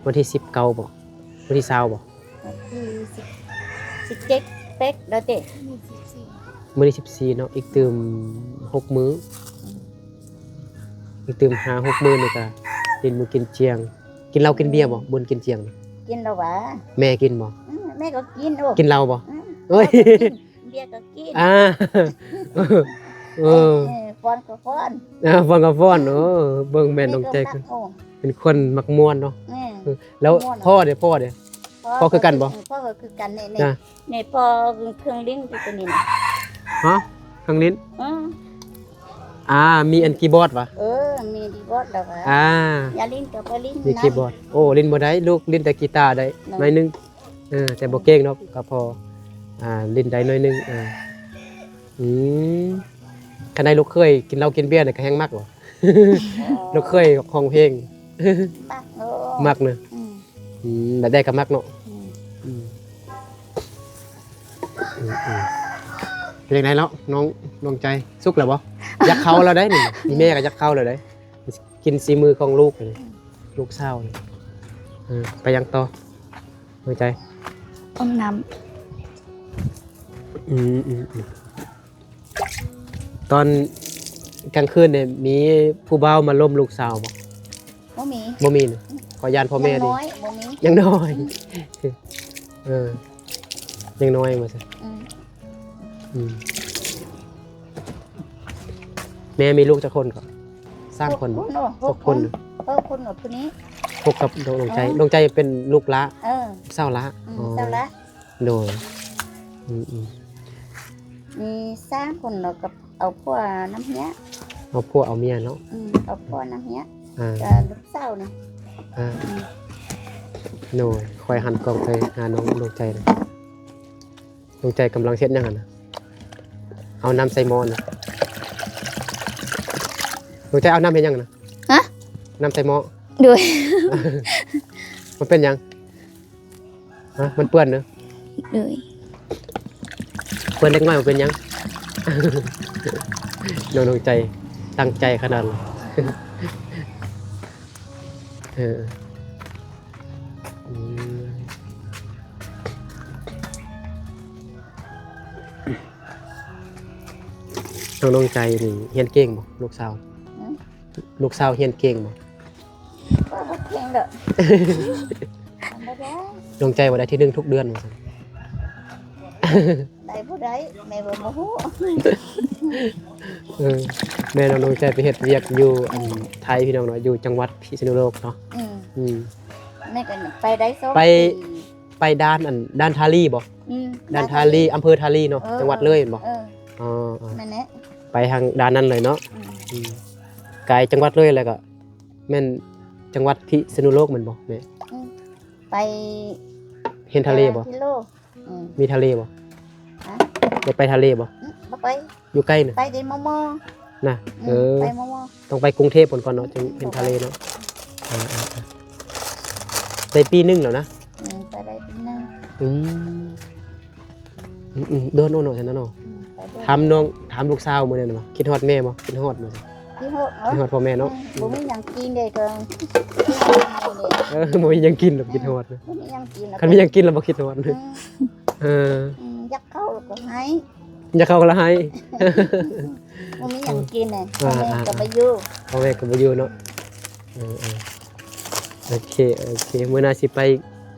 ວັນທີສິບເກົ້າບໍ່? ວັນທີຊາວບໍ່? ວັນທີສິບ ສິບເຈັດເປັກແລ້ວເຕະ. ມື້ນີ້ສິບສີ່ເນາະ ອີກຕື່ມຫົກມື້. ອືມ ອີກຕື່ມຫ້າຫົກມື້ນີ້ກະຫຼິ້ນມື້ກິນຈຽງ. ກິນເຫຼົ້າກິນເບຍບໍ່? ອືມ ບຸນກິນຈຽງ. ກິນແລ້ວຫວາ? ແມ່ກິນບໍ່? ອືມ ແມ່ກໍກິນ. ໂອ້ ກິນເຫຼົ້າບໍ່? ອືມ ເອີຍ ແມ່ກໍກິນ ເບຍກໍກິນ. ອ່າ ເອີ ເອີ ຟ້ອນກໍຟ້ອນ ອ່າ ຟ້ອນກໍຟ້ອນ. ໂອ້ ເບິ່ງແມ່ນ້ອງໃຈ ແມ່ກໍມັກ. ໂອ້ ເປັນຄົນມັກມ່ວນເນາະ. ແມ່ນ ແລ້ວພໍ່ເດ ພໍ່ເດ ພໍ່ຄືກັນບໍ່? ເອີ ພໍ່ກໍຄືກັນ ນີ້ ນີ້ ນີ້ ພໍ່ເຄື່ອງຫຼິ້ນຢູ່ຕົວນີ້ນະ. ຮະ? ເຄື່ອງຫຼິ້ນ? ອືມ ອ່າ ມີອັນຄີບອດຫວາ? ເອີ ມີຄີບອດແລ້ວກໍ ອ່າ ຢາກຫຼິ້ນກໍໄປຫຼິ້ນ ມີຄີບອດ. ໂອ້ ຫຼິ້ນບໍ່ໄດ້ ລູກຫຼິ້ນແຕ່ກີຕາໄດ້ໜ້ອຍໜຶ່ງ ເອີ ແຕ່ບໍ່ເກັ່ງດອກ ກໍພໍ ອ່າ ຫຼິ້ນໄດ້ໜ້ອຍໜຶ່ງ. ເອີ ອືມ ຄັນໃຫ້ລູກເຂີຍກິນເຫຼົ້າກິນເບຍນີ້ກໍແຮ່ງມັກບໍ່? ລູກເຂີຍຮ້ອງເພງ ມັກເນາະ ມັກເນາະ. ອືມ ອືມ ແບບໃດກໍມັກເນາະ. ອືມ ອືມ ອືມ ເປັນຈັ່ງໃດເນາະ ນ້ອງດວງໃຈ ສຸກແລ້ວບໍ່? ຢາກເຂົ້າແລ້ວໄດ໋ນີ້ ອີ່ແມ່ກໍຢາກເຂົ້າແລ້ວໄດ໋ ກິນສີມືຂອງລູກນີ້ ອືມ ລູກສາວນີ້. ເອີ ໄປຫຍັງຕໍ່ ດວງໃຈ? ອາບນ້ຳ. ອືມ ອືມ ອືມ. ຕອນກາງຄືນນີ້ ມີຜູ້ບ່າວມາລົມລູກສາວບໍ່? ບໍ່ມີ ບໍ່ມີນະ. ອືມ ຂໍຢ້ານພໍ່ແມ່ ຍັງນ້ອຍ ບໍ່ມີ ຍັງນ້ອຍ. ອືມ ເອີ ຍັງນ້ອຍວ່າຊັ້ນ. ອືມ ອືມ ແມ່ມີລູກຈັກຄົນກໍ? ສາມຄົນ ຫົກຄົນເນາະ ຫົກຄົນ ຫົກຄົນ. ເອີ ຄົນເນາະ ຜູ້ນີ້ ຫົກກັບດວງໃຈ. ອໍ ດວງໃຈເປັນລູກຫຼ້າ. ເອີ ສາວຫຼ້າ. ອືມ ອໍ ສາວຫຼ້າ. ໂດຍ ອືມ ອືມ ມີສາມຄົນ ແລ້ວກໍເອົາຜົວນຳເຮຍ ເອົາຜົວເອົາເມຍເນາະ. ອືມ ເອົາຜົວນຳເຮຍ ອ່າ ກໍລູກສາວນີ້. ອ່າ ອືມ ໂດຍ ຂ້ອຍຫັນກ້ອງໄປຫານ້ອງດວງໃຈນະ. ດວງໃຈກຳລັງເຮັດຫຍັງຫັ້ນນະ? ເອົານ້ຳໃສ່ໝໍ້ນະ. ດວງໃຈເອົານ້ຳເຮັດຫຍັງນະ? ຮະ? ນ້ຳໃສ່ໝໍ້. ໂດຍ ມັນເປັນຫຍັງ? ຮະ? ມັນເປື້ອນເນາະ. ໂດຍ ເປື້ອນເດັກນ້ອຍບໍ່ເປັນຫຍັງ. ນ້ອງດວງໃຈຕັ້ງໃຈຂະໜາດ ເອີ ອືມ ນ້ອງດວງໃຈນີ້ຮຽນເກັ່ງບໍ່ ລູກສາວ? ຫື? ລູກສາວຮຽນເກັ່ງບໍ່? ກໍບໍ່ເກັ່ງດອກ ທຳມະດາ. ດວງໃຈວ່າໄດ້ທີໜຶ່ງທຸກເດືອນວ່າຊັ້ນ. ໄດ້ບໍ່ໄດ້ ແມ່ກໍບໍ່ຮູ້. ເອີ ແມ່ນ້ອງດວງໃຈໄປເຮັດວຽກຢູ່ອັນໄທພີ່ນ້ອງເນາະ ຢູ່ຈັງຫວັດພິສະນຸໂລກເນາະ. ອືມ ອືມ ແມ່ກໍໄປໄດ້ສອງ ໄປ ໄປດ່ານອັນ ດ່ານທາລີບໍ່? ອືມ ດ່ານທາລີ ດ່ານທາລີ ອຳເພີທາລີເນາະ. ເອີ ຈັງຫວັດເລີຍແມ່ນບໍ່? ເອີ ອໍ ແມ່ນແຫຼະ ໄປທາງດ່ານນັ້ນເລີຍເນາະ. ອືມ ອືມ ໄກ ຈັງຫວັດເລີຍ ແລ້ວກໍແມ່ນຈັງຫວັດພິສະນຸໂລກແມ່ນບໍ່ແມ່? ອືມ ໄປ ເຫັນທະເລບໍ່? ເອີ ອືມ ມີທະເລບໍ່? ຮະ? ໄດ້ໄປທະເລບໍ່? ອືມ ບໍ່ໄປ ຢູ່ໃກ້ນະ ໄປແຕ່ມໍ່ໆ ນະ. ອືມ ເອີ ໄປມໍ່ໆ ຕ້ອງໄປກຸງເທບພຸ້ນກ່ອນເນາະ ອືມ ຈຶ່ງເຫັນທະເລເນາະ. ເອີ ເອີ ເອີ ໄດ້ປີໜຶ່ງແລ້ວນະ. ອືມ ໄປໄດ້ປີໜຶ່ງ. ອືມ ອືມໆ ໂດນເນາະ ໂດນເນາະ. ອືມ ໄປໂດນ. ຖາມນ້ອງ ຖາມລູກສາວມື້ນັ້ນວ່າ ຄິດຮອດແມ່ບໍ່? ຄິດຮອດບໍ່? ຄິດຮອດເນາະ ຄິດຮອດພໍ່ແມ່ເນາະ. ອືມ ບໍ່ມີຫຍັງກິນເດ້ກໍ ເອີ ບໍ່ມີຫຍັງກິນແລ້ວ ອືມ ຄິດຮອດນະ. ບໍ່ມີຫຍັງກິນແລ້ວ ຄັນມີຫຍັງກິນແລ້ວບໍ່ຄິດຮອດ. ອືມ ເອີ ອືມ ຢາກເຂົ້າກໍໃຫ້ ຢາກເຂົ້າກໍໃຫ້. ບໍ່ມີຫຍັງກິນນະ ອ່າ ພໍ່ແມ່ກໍບໍ່ຢູ່ ພໍ່ແມ່ກໍບໍ່ຢູ່ເນາະ. ເອີ ເອີ ໂອເຄ ໂອເຄ ມື້ໜ້າຊິໄປ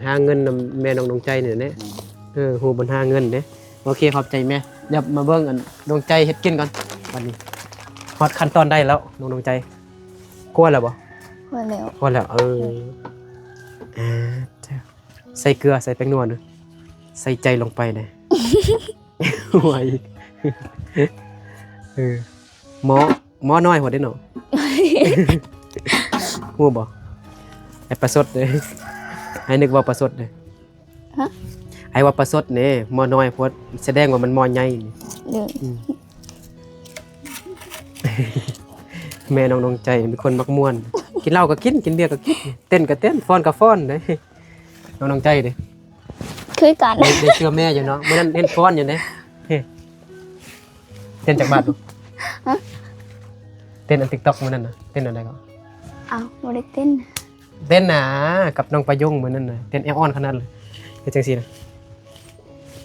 ຫາເງິນນຳແມ່ນ້ອງດວງໃຈນີ້ແຫຼະ. ອືມ ເອີ ຮູ້ບັນຫາເງິນເດ້. ໂອເຄ ຂອບໃຈແມ່. ດຽວມາເບິ່ງອັນດວງໃຈເຮັດກິນກ່ອນ. ບັດນີ້ຮອດຂັ້ນຕອນໃດແລ້ວ ນ້ອງດວງໃຈ? ຂົ້ວແລ້ວບໍ່? ຂົ້ວແລ້ວ ຂົ້ວແລ້ວ. ເອີ ເອີ ອ່າ ໃສ່ເກືອ ໃສ່ແປ້ງນົວເດີ ໃສ່ໃຈລົງໄປເດີ. ໂອ້ຍ ເອີ ໝໍ້ ໝໍ້ນ້ອຍໂພດເດ້ເນາະ. ຮູ້ບໍ່? ໄອ້ປາສົດເດ້ ໄອ້ນຶກວ່າປາສົດເດ້. ຮະ? ໄອ້ວ່າປາສົດເດ້ ໝໍ້ນ້ອຍໂພດ ສະແດງວ່າມັນໝໍ້ໃຫຍ່. ເດີ ອືມ ແມ່ນ້ອງດວງໃຈເປັນຄົນມັກມ່ວນ ກິນເຫຼົ້າກໍກິນ ກິນເບຍກໍກິນ ເຕັ້ນກໍເຕັ້ນ ຟ້ອນກໍຟ້ອນເດ້. ນ້ອງດວງໃຈເດ້ ຄືກັນ ໄດ້ ໄດ້ເຊື່ອແມ່ຢູ່ເນາະ. ມື້ນັ້ນເຫັນຟ້ອນຢູ່ເດ້. ເຕັ້ນຈັກບາດລູກ? ຮະ? ເຕັ້ນອັນຕິກຕັອກມື້ນັ້ນນະ ເຕັ້ນອັນໃດກໍ? ເອົ້າ ບໍ່ໄດ້ເຕັ້ນ ເຕັ້ນນະ ກັບນ້ອງປາຍົງມື້ນັ້ນນະ ເຕັ້ນແອວອ່ອນຂະໜາດເລີຍ ເຮັດຈັ່ງຊີ້ນະ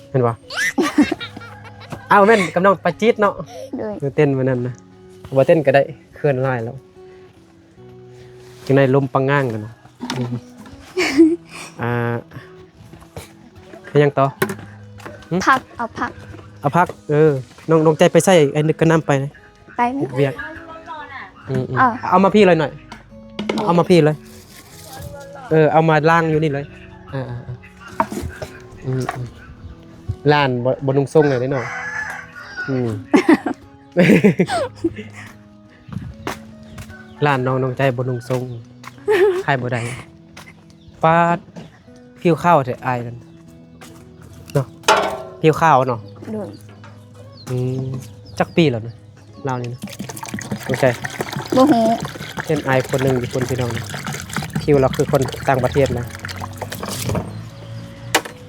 ແມ່ນບໍ່? ເອົ້າ ແມ່ນກັບນ້ອງປາຈິດເນາະ. ໂດຍ ເຕັ້ນມື້ນັ້ນນະ ບໍ່ເຕັ້ນກໍໄດ້ ເຂີນຫຼາຍແລ້ວ. ຈັ່ງໃດລົມປັງງາງກັນນະ. ອ່າ ເຮັດຫຍັງຕໍ່? ຫື? ຜັກ ເອົາຜັກ ເອົາຜັກ. ເອີ ນ້ອງ ນ້ອງໃຈໄປໃສ? ໄອ້ນຶກກັບນ້ຳໄປ ໄປວຽກ. ອືມໆ ເອົາ ເອົາມາພີ້ເລີຍໜ້ອຍ ເອົາມາພີ້ເລີຍ. ເອີ ເອົາມາລ້າງຢູ່ນີ້ເລີຍ. ເອີ ເອີ ເອີ ອືມ ອືມ ຫຼານບໍ່ ບໍ່ນຸ່ງສົ້ງເລີຍເດ້ເນາະ. ອືມ ຫຼານນ້ອງ ນ້ອງໃຈບໍ່ນຸ່ງສົ້ງ ຂາຍບໍ່ໄດ້. ປາດ ຜິວຂາວແທ້ອ້າຍນັ້ນເນາະ ຜິວຂາວເນາະ. ໂດຍ. ອືມ ຈັກປີແລ້ວນະ ລາວນີ້ນະ? ບໍ່ໃຊ່ ບໍ່ຮູ້. ເຫັນອ້າຍຄົນໜຶ່ງຢູ່ພຸ້ນ ພີ່ນ້ອງນະ ຜິວລາວຄືຄົນຕ່າງປະເທດນະ.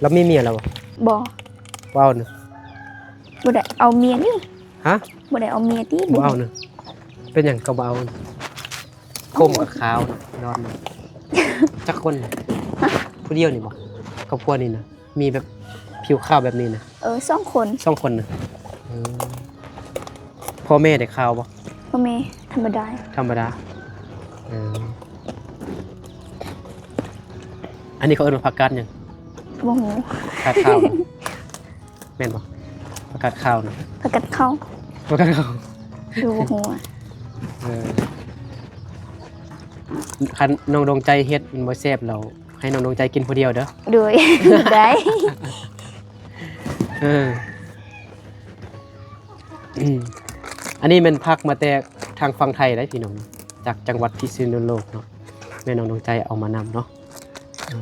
ລາວມີເມຍແລ້ວບໍ່? ບໍ່. ບໍ່ເອົານະ? ບໍ່ໄດ້ເອົາເມຍນີ້. ຮະ? ບໍ່ໄດ້ເອົາເມຍຕິ? ບໍ່ເອົານະ. ເປັນຫຍັງກໍບໍ່ເອົາ? ກົ້ມກໍຂາວ ດອນ. ຈັກຄົນນະ? ຜູ້ດຽວນີ້ບໍ່? ຄອບຄົວນີ້ນະ ມີແບບຜິວຂາວແບບນີ້ນະ? ເອີ ສອງຄົນ. ສອງຄົນນະ. ເອີ ພໍ່ແມ່ໄດ້ຂາວບໍ່? ພໍ່ແມ່ທຳມະດາ. ທຳມະດາ. ເອີ ອັນນີ້ເຂົາເອີ້ນວ່າຜັກກາດຫຍັງ? ບໍ່ຮູ້. ຜັກກາດຂາວນະ. ແມ່ນບໍ່? ຜັກກາດຂາວນະ. ຜັກກາດຂາວ. ຜັກກາດຂາວ. ບໍ່ຮູ້ອະ. ເອີ ຄັນນ້ອງດວງໃຈເຮັດມັນບໍ່ແຊບແລ້ວ ໃຫ້ນ້ອງດວງໃຈກິນຜູ້ດຽວເດີ. ໂດຍ ໄດ້. ເອີ ອັນນີ້ແມ່ນຜັກມາແຕ່ທາງຝັ່ງໄທໄດ໋ພີ່ນ້ອງ ຈາກຈັງຫວັດພິສະນຸໂລກເນາະ. ແມ່ນ້ອງດວງໃຈເອົາມານຳເນາະ. ເອີ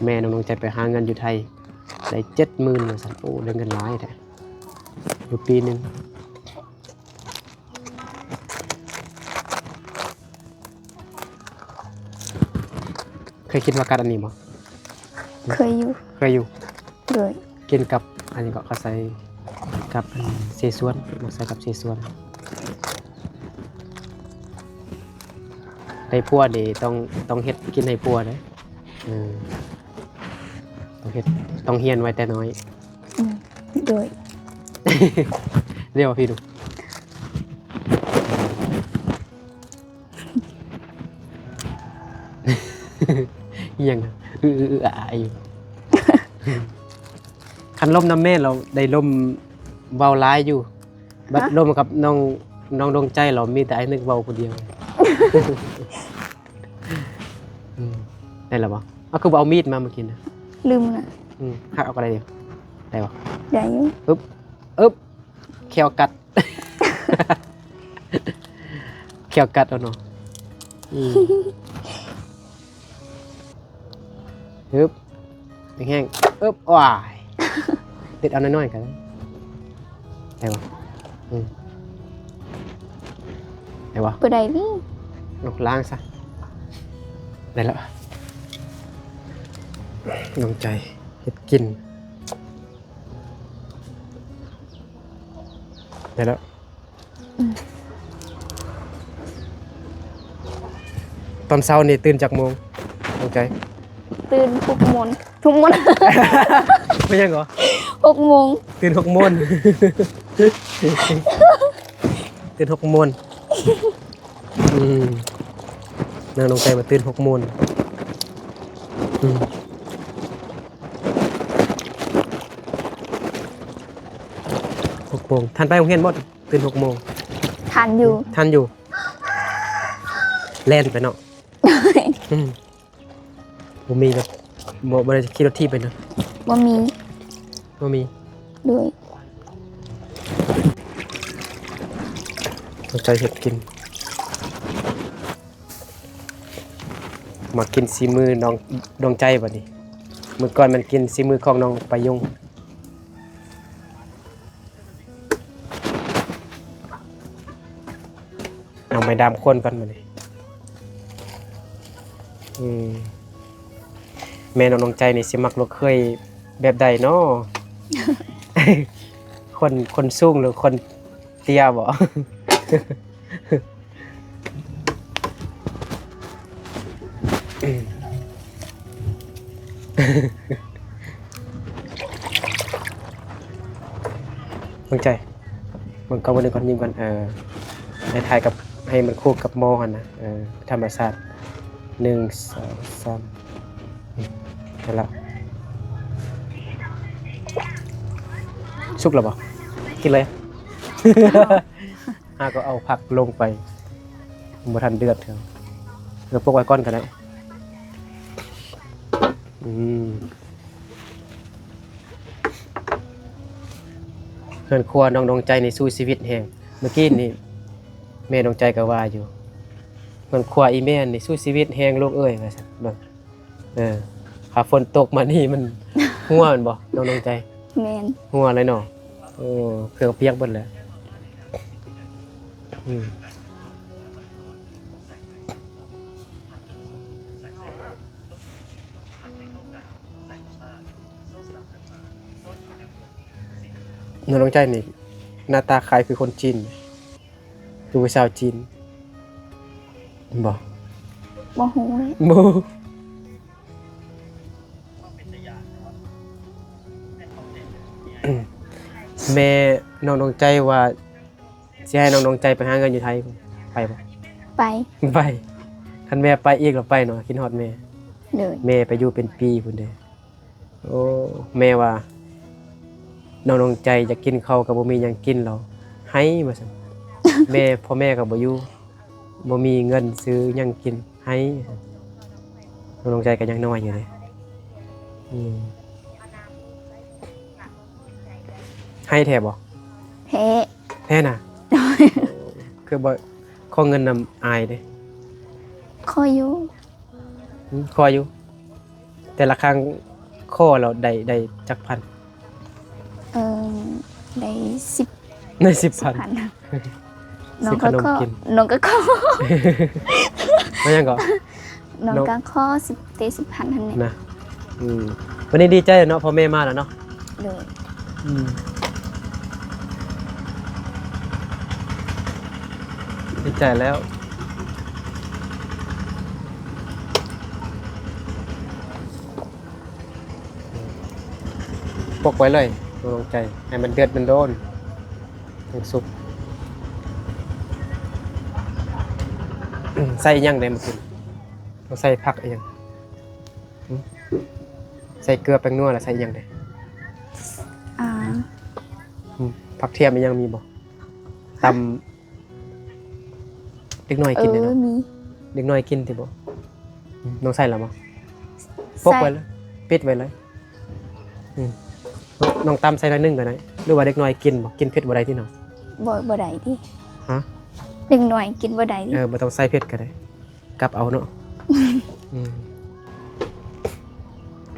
ແມ່ນ້ອງດວງໃຈໄປຫາເງິນຢູ່ໄທໄດ້ເຈັດໝື່ນວ່າຊັ້ນ. ໂອ້ ໄດ້ເງິນຫຼາຍແທ້ຢູ່ປີໜຶ່ງ. ເຄີຍກິນຜັກກາດອັນນີ້ບໍ່? ເຄີຍຢູ່. ເຄີຍຢູ່. ໂດຍ. ກິນກັບອັນນີ້ກໍເຂົາໃສ່ກັບອັນເສຊວນ ມັກໃສ່ກັບເສຊວນ. ໄດ້ຜົວນີ້ຕ້ອງ ຕ້ອງເຮັດກິນໃຫ້ຜົວເດ້. ເອີ ຕ້ອງເຮັດ ຕ້ອງຮຽນໄວ້ແຕ່ນ້ອຍ. ອືມ ໂດຍ. ເດ້ວ່າພີ່ດູ ອີ່ຫຍັງ ອືໆອາໆຢູ່. ຄັນລົມນຳແມ່ລາວໄດ້ລົມເວົ້າຫຼາຍຢູ່. ບັດ ຮະ? ລົມກັບນ້ອງ ນ້ອງດວງໃຈລາວມີແຕ່ອ້າຍນຶກເວົ້າຜູ້ດຽວ. ອືມ ໄດ້ແລ້ວບໍ່? ເອົາ ຄືບໍ່ເອົາມີດມາມື້ກີ້ນະ? ລືມລະ. ອືມ ຫັກເອົາກໍໄດ້ເດ. ໄດ້ບໍ່? ໄດ້ຢູ່. ອຶບ ອຶບ ແຂ້ວກັດ ແຂ້ວກັດເອົາເນາະ. ອືມ ຮຶບ ແຮງໆ ອຶບ ວ້າຍ ເດັດເອົານ້ອຍໆກໍໄດ້. ໄດ້ບໍ່? ອືມ ໄດ້ບໍ່? ບໍ່ໄດ້ນີ້. ເອົາ ລ້າງຊະ. ໄດ້ແລ້ວ ນ້ອງໃຈເຮັດກິນ. ໄດ້ແລ້ວ. ອືມ ຕອນເຊົ້ານີ້ຕື່ນຈັກໂມງ ນ້ອງໃຈ? ຕື່ນຫົກໂມງ ທຸກມື້. ແມ່ນຫຍັງກໍ? ຫົກໂມງ. ຕື່ນຫົກໂມງ ຕື່ນຫົກໂມງ. ອືມ ນາງນ້ອງໃຈວ່າຕື່ນຫົກໂມງ. ອືມ ຫົກໂມງ. ທັນໄປໂຮງຮຽນບໍ່? ຕື່ນຫົກໂມງ. ທັນຢູ່. ທັນຢູ່. ແລ່ນໄປເນາະ. ອືມ ບໍ່ມີແບບ ບໍ່ ບໍ່ໄດ້ຂີ່ລົດຖີບໄປເນາະ. ບໍ່ມີ. ບໍ່ມີ. ໂດຍ. ເອົາໃຈເຮັດກິນ. ມາກິນສີມືນ້ອງດວງໃຈບັດນີ້. ມື້ກ່ອນມັນກິນສີມືຂອງນ້ອງປາຍຸງ. ເອົາໄມ້ດາມຄົນກ່ອນບັດນີ້. ອືມ ແມ່ນ້ອງດວງໃຈນີ້ຊິມັກລູກເຂີຍແບບໃດເນາະ? ຄົນ ຄົນສູງ ຫຼື ຄົນເຕ້ຍບໍ? ດວງໃຈ ເບິ່ງກ້ອງເບິ່ງກ່ອນ ຍິ້ມກ່ອນ. ເອີ ໃຫ້ຖ່າຍກັບ ໃຫ້ມັນຄູ່ກັບໝໍ້ຫັ້ນນະ. ເອີ ທຳມະຊາດ. ໜຶ່ງ ສອງ ສາມ. ນີ້ ໄດ້ແລ້ວ. ສຸກແລ້ວບໍ່? ກິນເລີຍ. ຫາກໍເອົາຜັກລົງໄປ ບໍ່ທັນເດືອດເທື່ອ. ເອີ ປົກໄວ້ກ່ອນກໍໄດ້. ອືມ ເຮືອນຄົວນ້ອງດວງໃຈນີ້ສູ້ຊີວິດແຮງ. ເມື່ອກີ້ນີ້ແມ່ດວງໃຈກໍວ່າຢູ່ ເຮືອນຄົວອີ່ແມ່ນີ້ສູ້ຊີວິດແຮງລູກເອີຍ ວ່າຊັ້ນ. ເບິ່ງ ເອີ ຖ້າຝົນຕົກມານີ້ມັນຮົ່ວແມ່ນບໍ່ ນ້ອງດວງໃຈ? ແມ່ນ ຮົ່ວເລີຍເນາະ. ໂອ້ ເຄື່ອງປຽກເບິດແຫຼະ. ອືມ ນ້ອງດວງໃຈນີ້ໜ້າຕາຄ້າຍຄືຄົນຈີນ ຄືຜູ້ສາວຈີນ ເຫັນບໍ່? ບໍ່ຮູ້ເລີຍ ບໍ່. ແມ່ນ້ອງດວງໃຈວ່າ ຊິໃຫ້ນ້ອງດວງໃຈໄປຫາເງິນຢູ່ໄທ ໄປບໍ່? ໄປ ໄປ. ຄັນແມ່ໄປອີກລະໄປເນາະ ຄິດຮອດແມ່. ໂດຍ ແມ່ໄປຢູ່ເປັນປີພຸ້ນເດ້. ໂອ້ ແມ່ວ່າ ນ້ອງດວງໃຈຢາກກິນເຂົ້າກໍບໍ່ມີຫຍັງກິນ ລາວໄຫ້ວ່າຊັ້ນ. ແມ່ ພໍ່ແມ່ກໍບໍ່ຢູ່ ບໍ່ມີເງິນຊື້ຫຍັງກິນ ໄຫ້. ນ້ອງດວງໃຈກໍຍັງນ້ອຍຢູ່ເດ້. ອືມ ໄຫ້ແທ້ບໍ່? ແທ້ ແທ້ນະ. ໂດຍ ຄືບໍ່ຂໍເງິນນຳອ້າຍເດ້? ຂໍຢູ່. ອືມ ຂໍຢູ່. ແຕ່ລະຄັ້ງຂໍແລ້ວໄດ້ ໄດ້ຈັກພັນ? ເອີ ໄດ້ສິບ ໄດ້ສິບພັນ ສິບພັນ. ນ້ອງກໍຂໍ ນ້ອງກໍຂໍ ວ່າຫຍັງກໍ? ນ້ອງກໍຂໍສິບ ແຕ່ສິບພັນຫັ້ນແຫຼະນະ. ອືມ ວັນນີ້ດີໃຈແລ້ວເນາະ ພໍ່ແມ່ມາແລ້ວເນາະ. ໂດຍ ອືມ ດີໃຈແລ້ວ. ປົກໄວ້ເລີຍ ນ້ອງດວງໃຈ ໃຫ້ມັນເດືອດໂດນໆ ຈັ່ງສຸກ. ໃສ່ຫຍັງແດ່ມື້ກີ້? ຕ້ອງໃສ່ຜັກອີ່ຫຍັງ? ຫຶ? ໃສ່ເກືອແປ້ງນົວ ແລ້ວໃສ່ອີ່ຫຍັງແດ່? ອ່າ ຫຶ? ຜັກທຽມອີ່ຫຍັງມີບໍ່? ຕຳ ເດັກນ້ອຍກິນເດ້ເນາະ. ເອີ ມີ ເດັກນ້ອຍກິນຕິບໍ່? ອືມ ນ້ອງໃສ່ແລ້ວບໍ່? ປົກໄວ້ເລີຍ ປິດໄວ້ເລີຍ. ອືມ ນ້ອງຕຳໃສ່ໜ້ອຍໜຶ່ງກໍໄດ້ ຫຼືວ່າເດັກນ້ອຍກິນບໍ່? ກິນເຜັດບໍ່ໄດ້ຕິເນາະ. ບໍ່ ບໍ່ໄດ້ຕິ. ຮະ? ເດັກນ້ອຍກິນບໍ່ໄດ້ຕິ. ເອີ ບໍ່ຕ້ອງໃສ່ເຜັດກໍໄດ້ ກັບເອົາເນາະ. ອືມ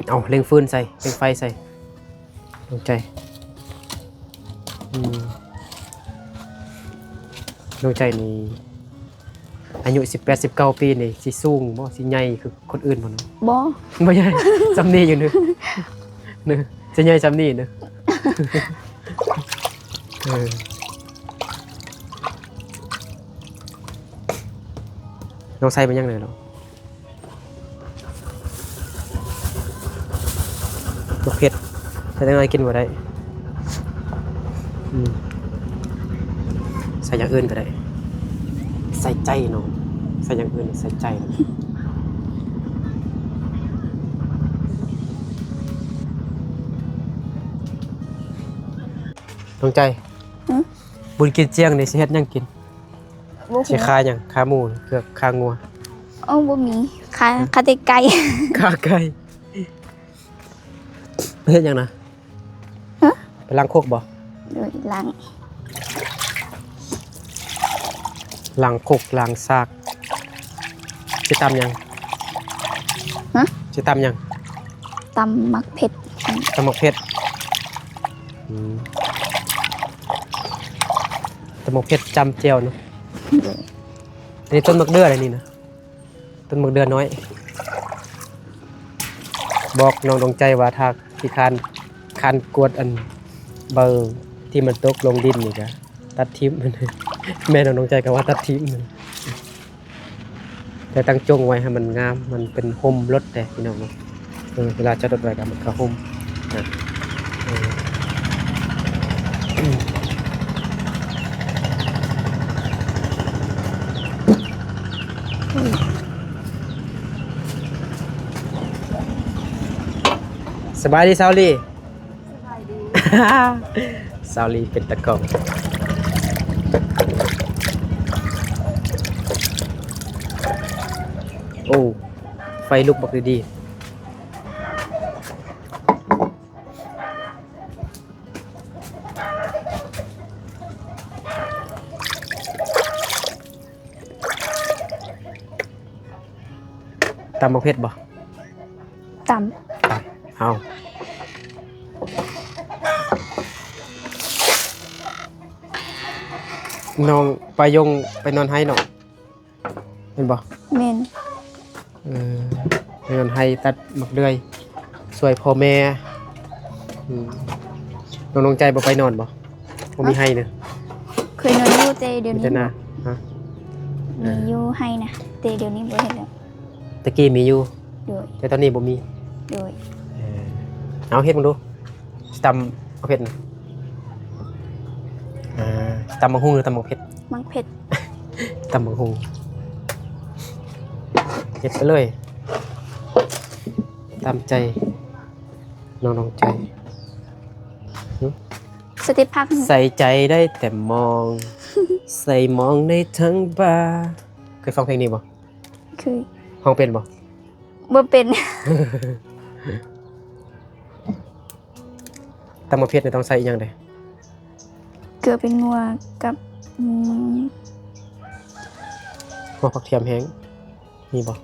ເອົາ ເລັ່ງຟືນໃສ່ ເລັ່ງໄຟໃສ່. ດວງໃຈ ອືມ ດວງໃຈນີ້ ອາຍຸສິບແປດ ສິບເກົ້າປີນີ້ ຊິສູງບໍ່ ຊິໃຫຍ່ຄືຄົນອື່ນບໍ່ເນາະ? ບໍ່ ບໍ່ໃຫຍ່ ສ່ຳນີ້ຢູ່ເນາະ ເນາະ ຊິໃຫຍ່ສ່ຳນີ້ເນາະ. ເອີ ນ້ອງໃສ່ໄປຫຍັງແດ່ເນາະ? ບັກເຜັດ ໃສ່ຈັກໜ້ອຍກິນບໍ່ໄດ້. ອືມ ໃສ່ຢ່າງອື່ນກໍໄດ້ ໃສ່ໃຈເນາະ ໃສ່ຢ່າງອື່ນໃສ່ໃຈ. ດວງໃຈ ຫຶ? ບຸນກິນຈຽງນີ້ຊິເຮັດຫຍັງກິນ? ບໍ່ຮູ້ ຊິຂາຫຍັງ? ຂາໝູ ເກືອກ ຂາງົວ. ໂອ້ ບໍ່ມີ ຂາ ຫຶ? ຂາແຕ່ໄກ່ ຂາໄກ່. ເຮັດຫຍັງນະ? ຫະ? ໄປລ້າງຄົກບໍ່? ໂດຍ ລ້າງ ລ້າງຄົກລ້າງຊາກ. ຊິຕຳຫຍັງ? ຫະ? ຊິຕຳຫຍັງ? ຕຳໝາກເຜັດ. ຕຳໝາກເຜັດ. ອືມ ຕຳໝາກເຜັດຈ້ຳແຈ່ວເນາະ. ໂດຍ ອັນນີ້ຕົ້ນໝາກເດືອໃດນີ້ນະ? ຕົ້ນໝາກເດືອນ້ອຍ. ບອກນ້ອງດວງໃຈວ່າຖ້າຂີ້ຄ້ານ ຄ້ານກວດອັນໃບທີ່ມັນຕົກລົງດິນນີ້ກະຕັດຖິ້ມ. ແມ່ນ້ອງດວງໃຈກໍວ່າຕັດຖິ້ມ. ແຕ່ຕັ້ງຈົ່ງໄວ້ໃຫ້ມັນງາມ ມັນເປັນຮົ່ມລົດແດ່ພີ່ນ້ອງເນາະ. ເອີ ເວລາຈອດລົດໄວ້ກໍມັນກໍຮົ່ມນະ. ເອີ ສະບາຍດີ ສາວລີ. ສະບາຍດີ ສາວລີເປັນຕາກ້ອງ. ໂອ້ ໄຟລຸກບັກດີໆ. ຕຳບັກເຜັດບໍ່? ຕຳ ຕຳ ເອົາ ນ້ອງປາຍົງໄປນອນໄຮ່ເນາະ ແມ່ນບໍ່? ແມ່ນ. ເອີ ໄປນອນໄຮ່ຕັດໝາກເດືອຍ ຊ່ວຍພໍ່ແມ່. ອືມ ນ້ອງ ນ້ອງໃຈບໍ່ໄປນອນບໍ່? ບໍ່ມີໄຮ່ເນາະ. ເຄີຍນອນຢູ່ ແຕ່ດຽວນີ້ ມີແຕ່ນາ ຮະ? ມີຢູ່ໄຮ່ນະ ແຕ່ດຽວນີ້ບໍ່ເຮັດແລ້ວ. ແຕ່ກີ້ມີຢູ່ ໂດຍ ແຕ່ຕອນນີ້ບໍ່ມີ ໂດຍ. ເອີ ເອົາເຮັດເບິ່ງດູ ຊິຕຳເອົາເຜັດນະ. ເອີ ຊິຕຳບັກຫຸ່ງ ຫຼື ຕຳບັກເຜັດ? ບັກເຜັດ. ຕຳບັກຫຸ່ງ ເຮັດໄປເລີຍ ຕາມໃຈນ້ອງ ນ້ອງໃຈ. ຫຶ? ສະຕິພັກ ໃສ່ໃຈໄດ້ແຕ່ມອງ ໃສ່ມອງໄດ້ທັງບ່າ. ເຄີຍຟັງເພງນີ້ບໍ່? ເຄີຍ. ຮ້ອງເປັນບໍ່? ບໍ່ເປັນ. ຕຳບັກເຜັດນີ້ຕ້ອງໃສ່ອີ່ຫຍັງແດ່? ເກືອເປັນງົວກັບ ອືມ ຫົວຜັກທຽມແຫ້ງ ມີບໍ່?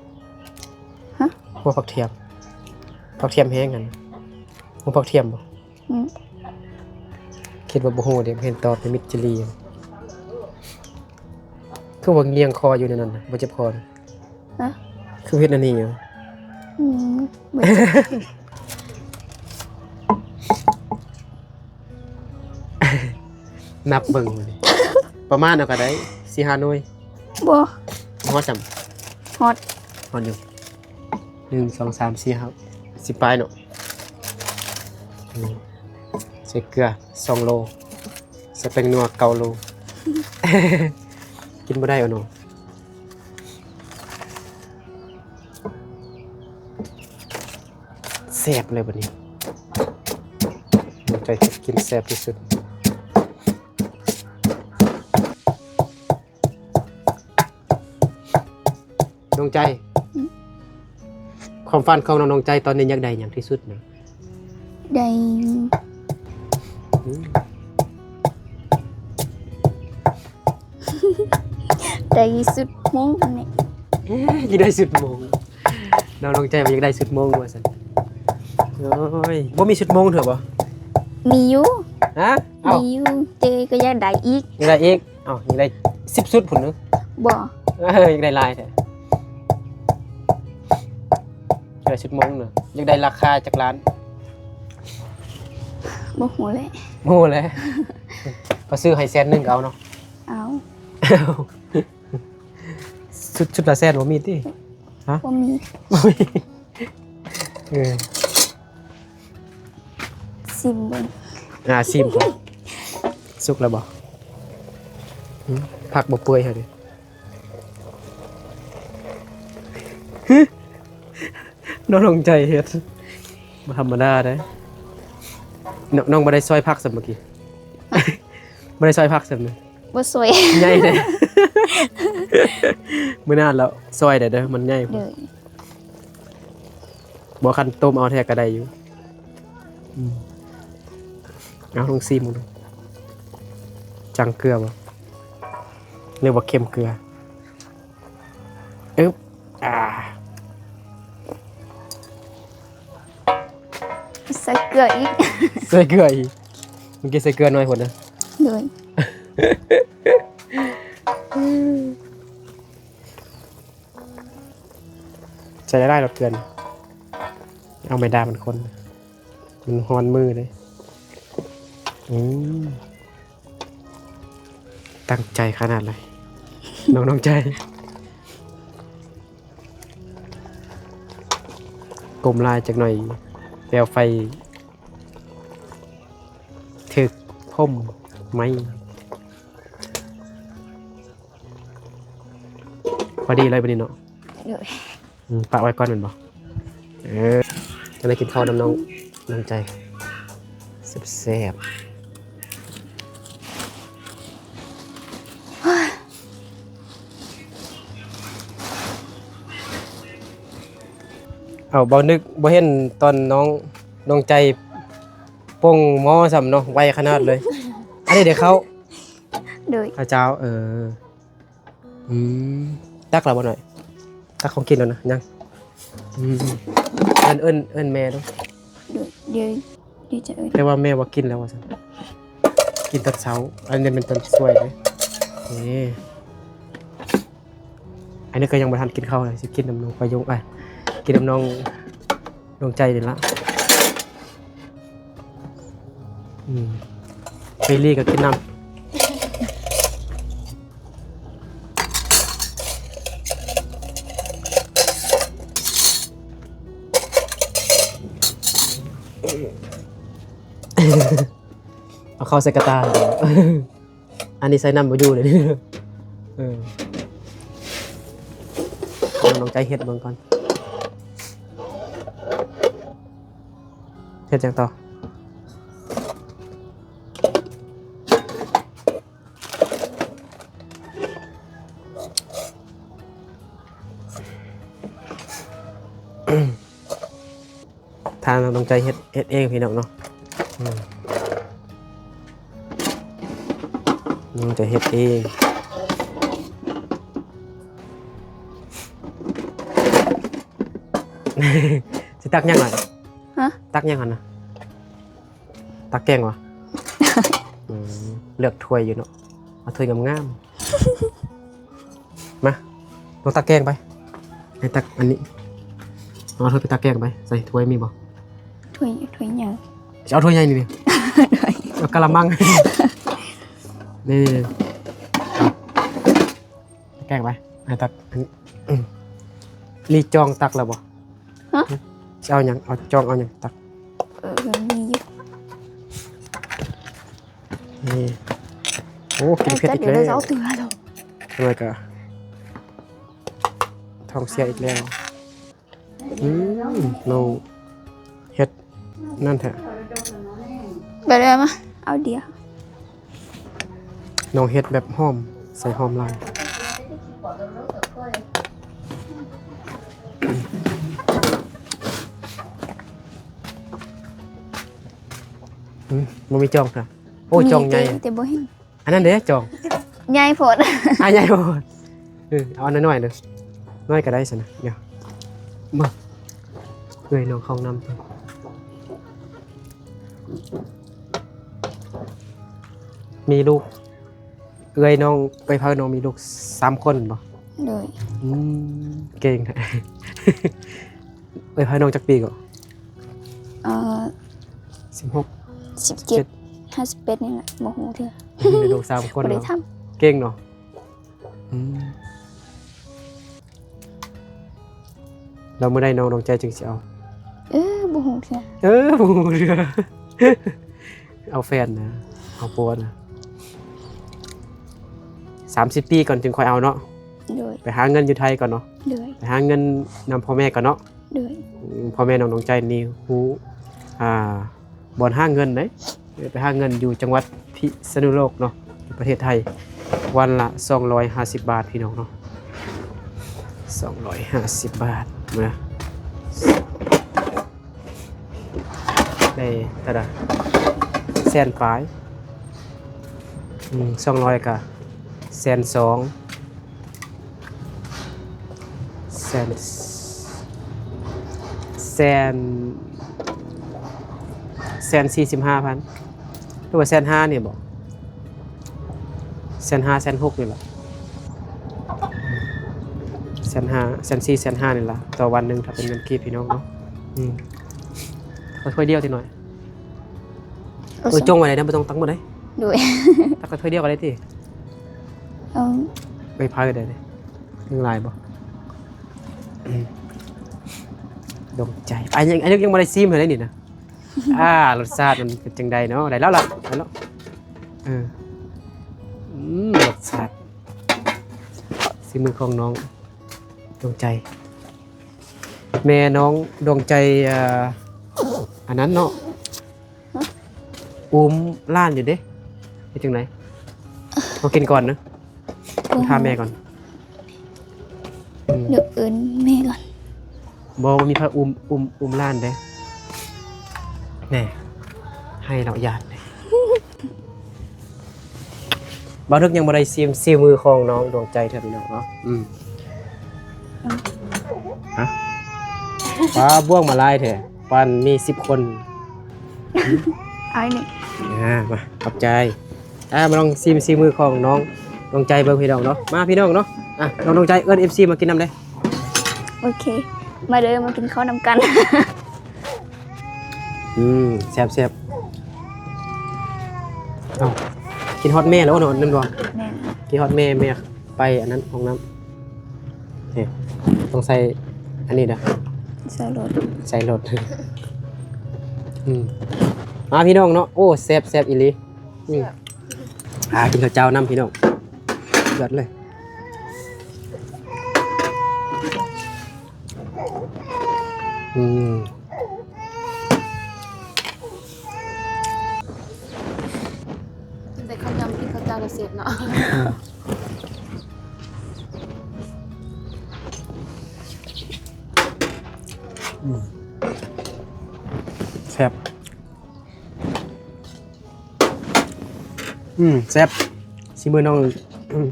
ຮະ? ຫົວຜັກທຽມ ຜັກທຽມແຫ້ງຫັ້ນ ຮູ້ຜັກທຽມບໍ່? ອືມ ຄິດວ່າບໍ່ຮູ້ເດ ເຫັນຕອບໃນມິດຈີຣີ. ຄືວ່າງຽງຄໍຢູ່ໃນນັ້ນນະ ບໍ່ເຈັບຄໍນະ? ຮະ? ຄືເຮັດອັນນີ້ຢູ່? ອືມ ບໍ່ເຈັບ. ນັບເບິ່ງມື້ນີ້ ປະມານເອົາກະໄດ້ ສີ່ຫ້າໜ່ວຍ. ບໍ່ ບໍ່ຮອດຊ້ຳ. ຮອດ ຮອດຢູ່. ໜຶ່ງ ສອງ ສາມ ສີ່ ຫ້າ ສິບປາຍເນາະ. ອືມ ໃສ່ເກືອສອງໂລ ໃສ່ແປ້ງນົວເກົ້າໂລ. ກິນບໍ່ໄດ້ເອົາເນາະ. ແຊບເລີຍບັດນີ້ ນ້ອງໃຈເຮັດກິນແຊບທີ່ສຸດ. ນ້ອງໃຈ ອືມ ຄວາມຝັນຂອງນ້ອງ ນ້ອງໃຈຕອນນີ້ຢາກໄດ້ຫຍັງທີ່ສຸດນະ? ໄດ້ ອືມ ໄດ້ຊຸດໂມ່ງຫັ້ນແຫຼະ. ເອີ ຢາກໄດ້ຊຸດໂມ່ງ. ນ້ອງ ນ້ອງໃຈວ່າຢາກໄດ້ຊຸດໂມ່ງວ່າຊັ້ນ. ໂອ້ຍ ບໍ່ມີຊຸດໂມ່ງເທື່ອບໍ່? ມີຢູ່. ຮະ? ເອົ້າ ມີຢູ່ ແຕ່ກໍຢາກໄດ້ອີກ. ຢາກໄດ້ອີກ? ເອົ້າ ຢາກໄດ້ສິບຊຸດພຸ້ນເນາະ. ບໍ່ ເອີ ຢາກໄດ້ຫຼາຍແທ້. ຢາກໄດ້ຊຸດໂມ່ງເນາະ. ຢາກໄດ້ລາຄາຈັກລ້ານ? ບໍ່ຮູ້ແຫຼະ. ບໍ່ຮູ້ແຫຼະ. ເຂົາຊື້ໃຫ້ແສນໜຶ່ງກໍເອົາເນາະ. ເອົາ. ຊຸດ ຊຸດລະແສນບໍ່ມີຕິ? ຮະ? ບໍ່ມີ. ບໍ່ມີ. ເອີ ຊີມເບິ່ງ. ອ່າ ຊີມເບິ່ງ. ສຸກແລ້ວບໍ່? ຫຶ? ຜັກບໍ່ເປື່ອຍຫັ້ນເດ. ນ້ອງ ນ້ອງໃຈເຮັດ ບໍ່ທຳມະດາເດ້. ນ້ອງ ນ້ອງບໍ່ໄດ້ຊອຍຜັກຊ້ຳເມື່ອກີ້? ບໍ່ໄດ້ຊອຍຜັກຊ້ຳເນາະ. ບໍ່ຊ່ວຍ ໃຫຍ່ເດ້. ມື້ໜ້າລະຊ່ອຍໄດ້ເດີ ມັນໃຫຍ່. ໂດຍ. ບໍ່ ຄັນຕົ້ມເອົາແທ້ກໍໄດ້ຢູ່. ອືມ ເອົາ ລອງຊີມເບິ່ງດູ. ຈາງເກືອບໍ່ ຫຼືວ່າເຄັມເກືອ? ອຶບ ອາ ໃສ່ເກືອອີກ. ໃສ່ເກືອອີກ. ເມື່ອກີ້ໃສ່ເກືອໜ້ອຍໂພດເດີ. ໂດຍ. ໃສ່ຫຼາຍໆໂລດເກືອນ. ເອົາໄມ້ດາມມັນຄົນ ມັນຮ້ອນມືເດ້. ອືມ ຕັ້ງໃຈຂະໜາດໃດ ນ້ອງ ນ້ອງໃຈ. ກົ້ມຫຼາຍຈັກໜ້ອຍ ແປວໄຟຖືກຜົມໄໝ້. ພໍດີເລີຍບັດນີ້ເນາະ. ໂດຍ. ອືມ ປະໄວ້ກ່ອນແມ່ນບໍ່? ເອີ ຈະໄດ້ກິນເຂົ້ານຳນ້ອງ ນ້ອງໃຈ ແຊບໆ. ໂອ້ຍ ໂອ້ຍ ເອົາ ບໍ່ນຶກ ບໍ່ເຫັນຕອນນ້ອງ ນ້ອງໃຈປົງໝໍ້ຊ້ຳເນາະ ໄວຂະໜາດເລີຍ. ອັນນີ້ເດ້ເຂົ້າ ໂດຍ ເຂົ້າເຈົ້າ ເອີ ອືມ ຕັກແລ້ວບໍ່ນ້ອຍ? ຕັກຂອງກິນແລ້ວນະ ຍັງ ອືມ ເອີ້ນ ເອີ້ນ ເອີ້ນແມ່ດູ ໂດຍ ດຽວ ດຽວຈະເອີ້ນ ແຕ່ວ່າແມ່ວ່າກິນແລ້ວວ່າຊັ້ນ ກິນຕອນເຊົ້າ. ອັນນີ້ແມ່ນຕອນສວຍເດ້ ນີ້. ອັນນີ້ກໍຍັງບໍ່ທັນກິນເຂົ້າເລີຍ ຊິກິນນຳນ້ອງປະຍຸງ ເອີຍ ກິນນຳນ້ອງ ນ້ອງໃຈນີ້ລະ. ອືມ ເບລລີກໍກິນນຳ. ເອົາເຂົ້າໃສ່ກະຕ່າ. ອັນນີ້ໃສ່ນ້ຳບໍ່ຢູ່ເດ. ເອີ ເອົານ້ອງໃຈເຮັດເບິ່ງກ່ອນ ເຮັດຫຍັງຕໍ່? ທາງນ້ອງໃຈເຮັດ ເຮັດເອງພີ່ນ້ອງເນາະ. ອືມ ນ້ອງໃຈເຮັດເອງ. ຊິຕັກຫຍັງລະ? ຮະ? ຕັກຫຍັງຫັ້ນນະ? ຕັກແກງຫວາ? ອືມ ເລືອກຖ້ວຍຢູ່ເນາະ ເອົາຖ້ວຍງາມໆ. ມາ ລອງຕັກແກງໄປ ໃຫ້ຕັກອັນນີ້ ເອົາຖ້ວຍໄປຕັກແກງໄປ ໃສ່ຖ້ວຍມີບໍ່? ຖ້ວຍ ຖ້ວຍໃຫຍ່ ຊິເອົາຖ້ວຍໃຫຍ່ນີ້ ເອົາກະລະມັງ ນີ້ ຕັກແກງໄປ ໃຫ້ຕັກອັນນີ້. ອືມ ນີ້ຈອງຕັກແລ້ວບໍ່? ຮະ? ຊິເອົາຫຍັງ? ເອົາຈອງເອົາຫຍັງຕັກ? ເອີ ມີຢູ່ ນີ້. ໂອ້ ກິນເຜັດອີກແລ້ວ ເອີ ເອົາເທື່ອແລ້ວ ຈັ່ງໃດກໍທ້ອງເສຍອີກແລ້ວ. ອືມ ນ້ອງເຮັດນັ້ນແທ້ ໄປເລີຍ ມາ ເອົາດຽວ. ນ້ອງເຮັດແບບຫອມ ໃສ່ຫອມຫຼາຍ. ອືມ ບໍ່ມີຈອງຊະ. ໂອ້ ມີ ຈອງໃຫຍ່ ແຕ່ ແຕ່ບໍ່ເຫັນ. ອັນນັ້ນເດ້ຈອງ ໃຫຍ່ໂພດ ອ່າ ໃຫຍ່ໂພດ. ເອີ ເອົາອັນນ້ອຍໆເດີ້ ນ້ອຍກໍໄດ້ຊັ້ນນະ. ດຽວ ມາ ເອື້ອຍນ້ອງເຂົ້າຫ້ອງນ້ຳກ່ອນ. ມີລູກ ເອື້ອຍນ້ອງ ເອື້ອຍເພີ້ນນ້ອງມີລູກສາມຄົນບໍ່? ໂດຍ ອືມ ເກັ່ງແທ້. ເອື້ອຍເພີ້ນນ້ອງຈັກປີກໍ? ເອີ ສິບຫົກ ສິບເຈັດ ສິບເຈັດ ຫ້າສິບແປດນີ້ແຫຼະ ບໍ່ຮູ້ເທື່ອ. ມີລູກສາມຄົນ ບໍ່ໄດ້ຖາມ. ເກັ່ງເນາະ. ອືມ ແລ້ວມື້ໃດນ້ອງດວງໃຈຈຶ່ງຊິເອົາ? ເອີ ບໍ່ຮູ້ເທື່ອ ເອີ ບໍ່ຮູ້ເທື່ອ. ເອົາແຟນນະ ເອົາຜົວນະ ສາມສິບປີກ່ອນຈຶ່ງຄ່ອຍເອົາເນາະ. ໂດຍ ໄປຫາເງິນຢູ່ໄທກ່ອນເນາະ. ໂດຍ ໄປຫາເງິນນຳພໍ່ແມ່ກ່ອນເນາະ. ໂດຍ ອືມ ພໍ່ແມ່ນ້ອງດວງໃຈນີ້ຮູ້ ອ່າ ບ່ອນຫາເງິນເດ້ ໄປຫາເງິນຢູ່ຈັງຫວັດພິສະນຸໂລກເນາະ ຢູ່ປະເທດໄທ ວັນລະສອງຮ້ອຍຫ້າສິບບາດ ພີ່ນ້ອງເນາະ ສອງຮ້ອຍຫ້າສິບບາດ ມາ ໄດ້ເທົ່າໃດ? ແສນປາຍ ອືມ ສອງຮ້ອຍກະແສນສອງ ແສນ ແສນ ແສນສີ່ສິບຫ້າພັນ ຫຼືວ່າແສນຫ້ານີ້ບໍ? ແສນຫ້າ ແສນຫົກນີ້ລະ ແສນຫ້າ ແສນສີ່ ແສນຫ້ານີ້ລະ ຕໍ່ວັນໜຶ່ງ ຖ້າເປັນເງິນກີບ ພີ່ນ້ອງເນາະ. ອືມ ເອົາຖ້ວຍດຽວຕິໜ້ອຍ. ເອົາ ເອີ ຈົ່ງໄວ້ໄດ້ ບໍ່ຕ້ອງຕັກໝົດເດ້. ໂດຍ ຕັກແຕ່ຖ້ວຍດຽວກໍໄດ້ຕິ. ເອົາ ໄປພາຍໄດ້ເດ້ ຍັງຫຼາຍບໍ່? ອືມ ດວງໃຈ ອັນຍັງ ອັນຍັງ ຍັງບໍ່ໄດ້ຊີມເທື່ອເດ້ນີ້ນະ. ອ່າ ລົດຊາດມັນເປັນຈັ່ງໃດເນາະ? ໄດ້ແລ້ວລະ ໄດ້ແລ້ວ. ເອີ ອືມ ລົດຊາດສີມືຂອງນ້ອງດວງໃຈ. ແມ່ນ້ອງດວງໃຈ ເອີ ອັນນັ້ນເນາະ ອຸ້ມຫຼານຢູ່ເດ້. ເຮັດຈັ່ງໃດ? ເຮົາກິນກ່ອນເນາະ ຖາມແມ່ກ່ອນ. ອືມ ດຽວເອີ້ນແມ່ກ່ອນ. ບໍ່ ບໍ່ມີໃຜອຸ້ມ ອຸ້ມ ອຸ້ມຫຼານເດ້. ແນ່ ໃຫ້ເນາະ ຢ້ານເດ້. ບ່າວນຶກຍັງບໍ່ໄດ້ຊີມສີມືຂອງນ້ອງດວງໃຈເທື່ອ ພີ່ນ້ອງເນາະ. ອືມ ຮະ ປາ ບ່ວງມາຫຼາຍແທ້ ປານມີສິບຄົນ. ອ້າຍນີ້ ອ່າ ມາ ຂອບໃຈ. ອ່າ ມາລອງຊີມສີມືຂອງນ້ອງດວງໃຈເບິ່ງ ພີ່ນ້ອງເນາະ. ມາ ພີ່ນ້ອງເນາະ. ອ່ະ ນ້ອງດວງໃຈເອີ້ນເອັຟຊີມາກິນນຳເດ້. ໂອເຄ ມາເດີ ມາກິນເຂົ້ານຳກັນ. ອືມ ແຊບໆ. ເອົ້າ ຄິດຮອດແມ່ແລ້ວເນາະ ແມ່ນບໍ່? ແມ່ນ. ຄິດຮອດແມ່ ແມ່ໄປອັນນັ້ນ ຫ້ອງນ້ຳ. ນີ້ ຕ້ອງໃສ່ອັນນີ້ເດີ ໃສ່ລົດ ໃສ່ລົດ. ອືມ ມາ ພີ່ນ້ອງເນາະ. ໂອ້ ແຊບ ແຊບອີ່ຫຼີ. ອືມ ອ່າ ກິນເຂົ້າເຈົ້ານຳ ພີ່ນ້ອງ ເລີດເລີຍ. ອືມ ແຕ່ເຂົ້າຍຳກິນເຂົ້າເຈົ້າລະແຊບເນາະ. ອືມ ແຊບ. ອືມ ແຊບ ສີມືນ້ອງ ອືມ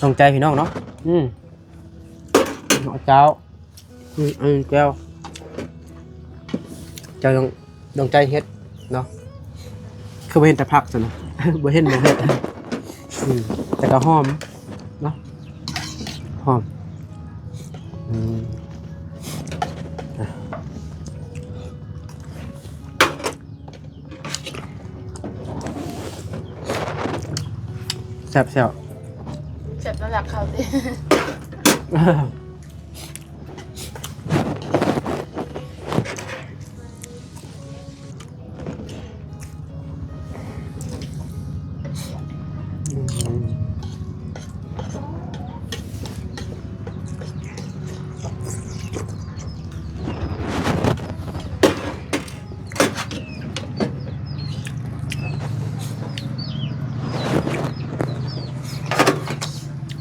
ນ້ອງໃຈ ພີ່ນ້ອງເນາະ. ອືມ ເຂົ້າເຈົ້າ ອືມ ອັນແຈ່ວ ເຈົ້າ ດວງໃຈເຮັດເນາະ. ຄືບໍ່ເຫັນແຕ່ຜັກຊັ້ນນະ ບໍ່ເຫັນ ບໍ່ເຫັນ. ອືມ ແຕ່ກໍຫອມເນາະ ຫອມ. ອືມ ແຊບໆ ແຊບລະລັກເຂົ້າຕິ.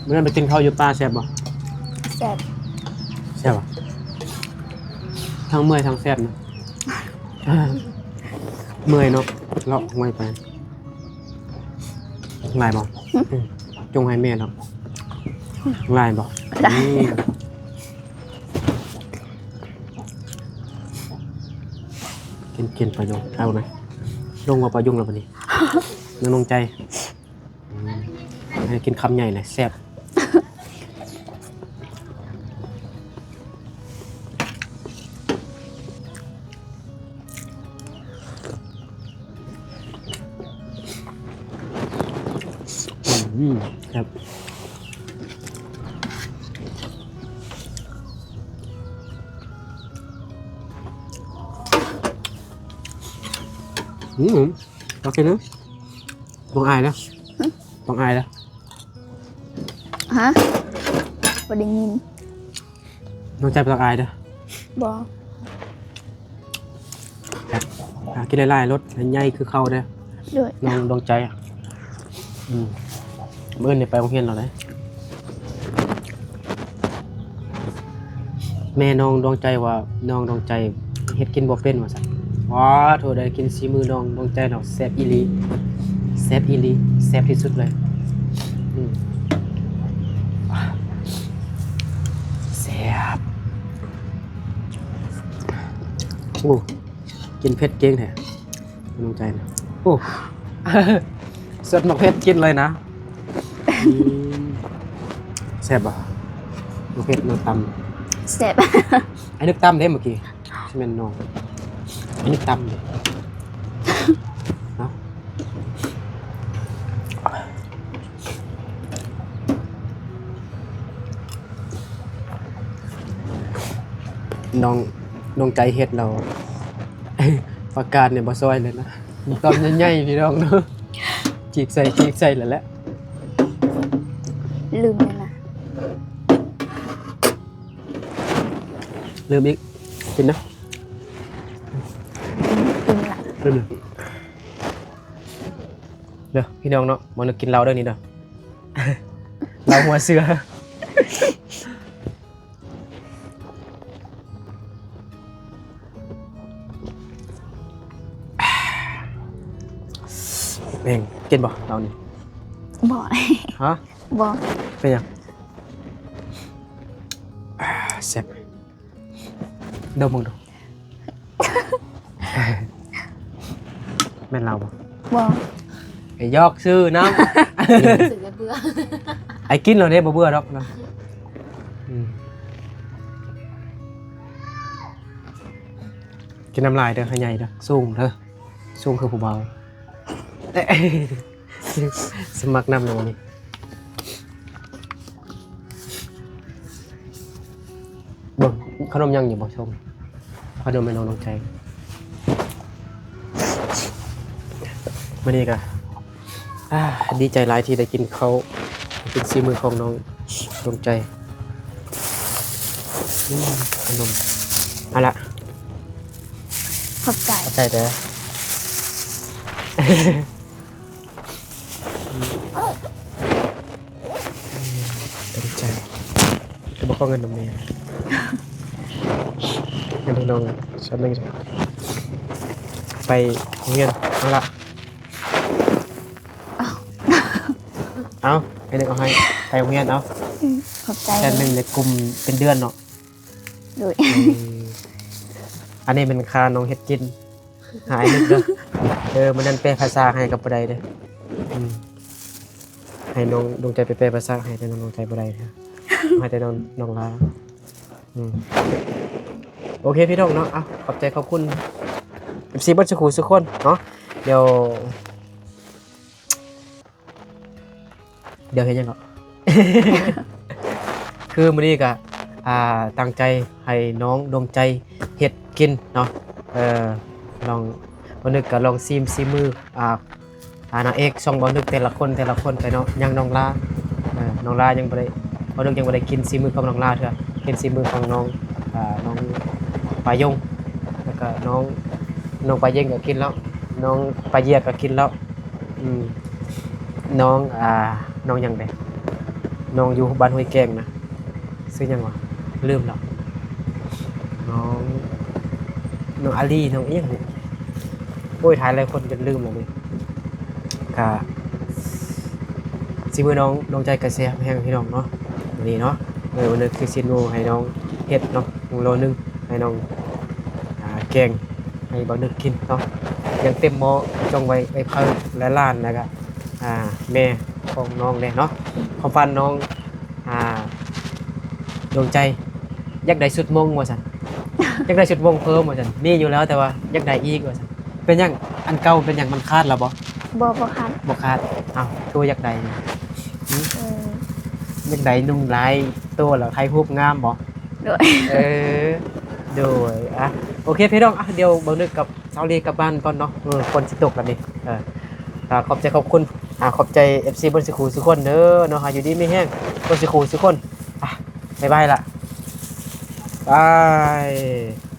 ມື້ນັ້ນໄປກິນເຂົ້າຢູ່ປ່າແຊບບໍ່? ແຊບ ແຊບບໍ່? ທັງເມື່ອຍທັງແຊບນະ. ເມື່ອຍເນາະ ເລາະຫ້ວຍໄປ. ຫຼາຍບໍ່? ຫຶ? ອືມ ຈົ່ງໃຫ້ແມ່ເນາະ. ຫຼາຍບໍ່? ຫຼາຍ. ອືມ ກິນ ກິນປາຍຸງ ເອົານະ. ລົງວ່າປາຍຸງແລ້ວບັດນີ້ ນ້ອງ ນ້ອງໃຈ. ອືມ ໃຫ້ກິນຄຳໃຫຍ່ແຫຼະ ແຊບ. ອືມ ແຊບ. ອືມ ໂອເຄເນາະ. ຕ້ອງອາຍເດີ ຫຶ? ຕ້ອງອາຍເດີ. ຮະ? ບໍ່ໄດ້ຍິນ. ດວງໃຈບໍ່ຕ້ອງອາຍເດີ. ບໍ່. ຫາກິນຫຼາຍໆ ໂລດ ໃຫ້ໃຫຍ່ຄືເກົ່າເດີ ໂດຍ ນ້ອງດວງໃຈ. ອືມ ມື້ອື່ນນີ້ໄປໂຮງຮຽນແລ້ວເດ້. ແມ່ນ້ອງດວງໃຈວ່າ ນ້ອງດວງໃຈເຮັດກິນບໍ່ເປັນວ່າຊັ້ນ. ວ້າ ໂທ ໄດ້ກິນສີມືນ້ອງດວງໃຈເນາະ ແຊບອີ່ຫຼີ ແຊບອີ່ຫຼີ ແຊບທີ່ສຸດເລີຍ. ອືມ ແຊບ. ໂອ້ ກິນເຜັດເກັ່ງແທ້ ນ້ອງໃຈນະ. ໂອ້ ສົດໝາກເຜັດກິນເລີຍນະ. ອືມ ແຊບບໍ່? ໝາກເຜັດນ້ອງຕຳ ແຊບ. ອັນນີ້ຕຳເດ້ມື້ກີ້ ຊິແມ່ນນ້ອງ ອັນນີ້ຕຳເດ້ເນາະ. ນ້ອງ ນ້ອງໃຈເຮັດແລ້ວ ປາກການນີ້ບໍ່ຊ່ອຍເລີຍນະ ມີຄວາມໃຫຍ່ໆ ພີ່ນ້ອງເນາະ. ຈີກໃສ່ ຈີກໃສ່ແລ້ວແຫຼະ. ລືມແລ້ວນະ ລືມອີກ. ກິນນະ ເດີພີ່ນ້ອງເນາະ. ມາເດີ ກິນເຫຼົ້າເດີນີ້ເດີ ເຫຼົ້າຫົວເສືອ. ແມ່ງ ກິນບໍ່ເຫຼົ້ານີ້? ບໍ່ ຮະ? ບໍ່ ເປັນຫຍັງ? ອ່າ ແຊບ ດົມເບິ່ງດູ. ແມ່ນເຫຼົ້າບໍ່? ບໍ່ ໄອ້ຢອກຊື່ນຳ. ຮູ້ສຶກວ່າເບື່ອ ໄອ້ກິນແລ້ວເດ້ ບໍ່ເບື່ອດອກນະ. ອືມ ກິນນ້ຳຫຼາຍເດີ ໃຫ້ໃຫຍ່ເດີ ສູງເດີ ສູງຄືຜູ້ບ່າວ. ສະໝັກນຳແລ້ວນີ້. ເບິ່ງ ຂະໜົມຍັງຢູ່ບໍ່ຊົງ? ຂະໜົມໃຫ້ນ້ອງດວງໃຈ. ມື້ນີ້ກະ ອ່າ ດີໃຈຫຼາຍທີ່ໄດ້ກິນເຂົ້າ ເປັນສີມືຂອງນ້ອງດວງໃຈ. ອືມ ຂະໜົມ ເອົາລະ ຂອບໃຈ ຂອບໃຈເດີ. ເຕັມໃຈ ຄືບໍ່ຂໍເງິນນຳແມ່ ເງິນໃຫ້ນ້ອງຊັ້ນໜຶ່ງ ໄປໂຮງຮຽນ. ເອົາລະ ເອົາ ເອົາ ໃຫ້ໜຶ່ງເອົາໃຫ້ ໄປໂຮງຮຽນເອົາ. ອືມ ຂອບໃຈ ແສນໜຶ່ງ ແລ້ວກຸມເປັນເດືອນເນາະ. ໂດຍ ເອີ ອັນນີ້ແມ່ນຄ່ານ້ອງເຮັດກິນ. ຫາອ້າຍນຶກເດີ ເອີ ມື້ນັ້ນແປພາສາໃຫ້ກໍບໍ່ໄດ້ເດີ. ອືມ ໃຫ້ນ້ອງດວງໃຈໄປແປພາສາໃຫ້ ແຕ່ນ້ອງດວງໃຈບໍ່ໄດ້ເດີ ໃຫ້ແຕ່ນ້ອງ ນ້ອງລາ. ອືມ ໂອເຄພີ່ນ້ອງເນາະ ເອົາ ຂອບໃຈຂອບຄຸນ ເອັຟຊີ ເບິດສູ່ຄູ່ສູ່ຄົນເນາະ. ດຽວ ດຽວເຮັດຫຍັງເກາະ? ຄືມື້ນີ້ກະ ອ່າ ຕັ້ງໃຈໃຫ້ນ້ອງດວງໃຈເຮັດກິນເນາະ. ເອີ ລອງ ບໍ່ນຶກກະລອງຊີມສີມື ອ່າ ອ່າ ນາງເອກຊ່ອງບໍ່ນຶກແຕ່ລະຄົນ ແຕ່ລະຄົນໄປເນາະ. ຍັງນ້ອງລາ ເອີ ນ້ອງລາຍັງບໍ່ໄດ້ ບໍ່ນຶກຍັງບໍ່ໄດ້ກິນສີມືຂອງນ້ອງລາເທື່ອ ກິນສີມືຂອງນ້ອງ ອ່າ ນ້ອງປາຍົງ ແລ້ວກະນ້ອງ ນ້ອງປາເຢັງກະກິນແລ້ວ ນ້ອງປາເຢຍກະກິນແລ້ວ. ອືມ ນ້ອງ ອ່າ ນ້ອງຫຍັງເດ ນ້ອງຢູ່ບ້ານຫ້ວຍແກ້ງນະ ຊື່ຫຍັງຫວາ ລືມແລ້ວ ນ້ອງ ນ້ອງອາລີ ນ້ອງອີ່ຫຍັງນີ້. ໂອ້ຍ ຖ່າຍຫຼາຍຄົນຈົນລືມແລ້ວນີ້. ກະສີມືນ້ອງດວງໃຈກະແຊບແຮງພີ່ນ້ອງເນາະ ມື້ນີ້ເນາະ. ເອີ ມື້ນີ້ຄືຊິໂນໃຫ້ນ້ອງເຮັດເນາະ ໂລໜຶ່ງ ໃຫ້ນ້ອງ ອ່າ ແກງໃຫ້ບ່າວນຶກກິນເນາະ. ຍັງເຕັມໝໍ້ ຈົ່ງໄວ້ ໄວ້ເພິ່ນ ແລະ ຫຼານ ແລ້ວກະ ອ່າ ແມ່ຂອງນ້ອງແດ່ເນາະ. ຄວາມຝັນນ້ອງ ອ່າ ດວງໃຈ ຢາກໄດ້ຊຸດມົ້ງວ່າຊັ້ນ ຢາກໄດ້ຊຸດມົ້ງເພີ່ມວ່າຊັ້ນ. ມີຢູ່ແລ້ວ ແຕ່ວ່າຢາກໄດ້ອີກວ່າຊັ້ນ. ເປັນຫຍັງ ອັນເກົ່າເປັນຫຍັງ ມັນຂາດແລ້ວບໍ່? ບໍ່ ບໍ່ຂາດ ບໍ່ຂາດ. ອ້າວ ຄືວ່າຢາກໄດ້? ຫື? ເອີ ຢາກໄດ້ນຸ່ງຫຼາຍໂຕແລ້ວຖ່າຍຮູບງາມບໍ່? ໂດຍ ເອີ ໂດຍ. ອ່ະ ໂອເຄພີ່ນ້ອງ ອ່ະ ດຽວບ່າວນຶກກັບສາວລີກັບບ້ານກ່ອນເນາະ. ເອີ ຝົນຊິຕົກແລ້ວນີ້. ເອີ ກໍຂອບໃຈຂອບຄຸນ ອ່າ ຂອບໃຈເອັຟຊີເບິດສູ່ຄູ່ສູ່ຄົນເດີເນາະ. ໃຫ້ຢູ່ດີມີແຮງເບິດສູ່ຄູ່ສູ່ຄົນ. ອ່ະ ບາຍບາຍລະ ບາຍ.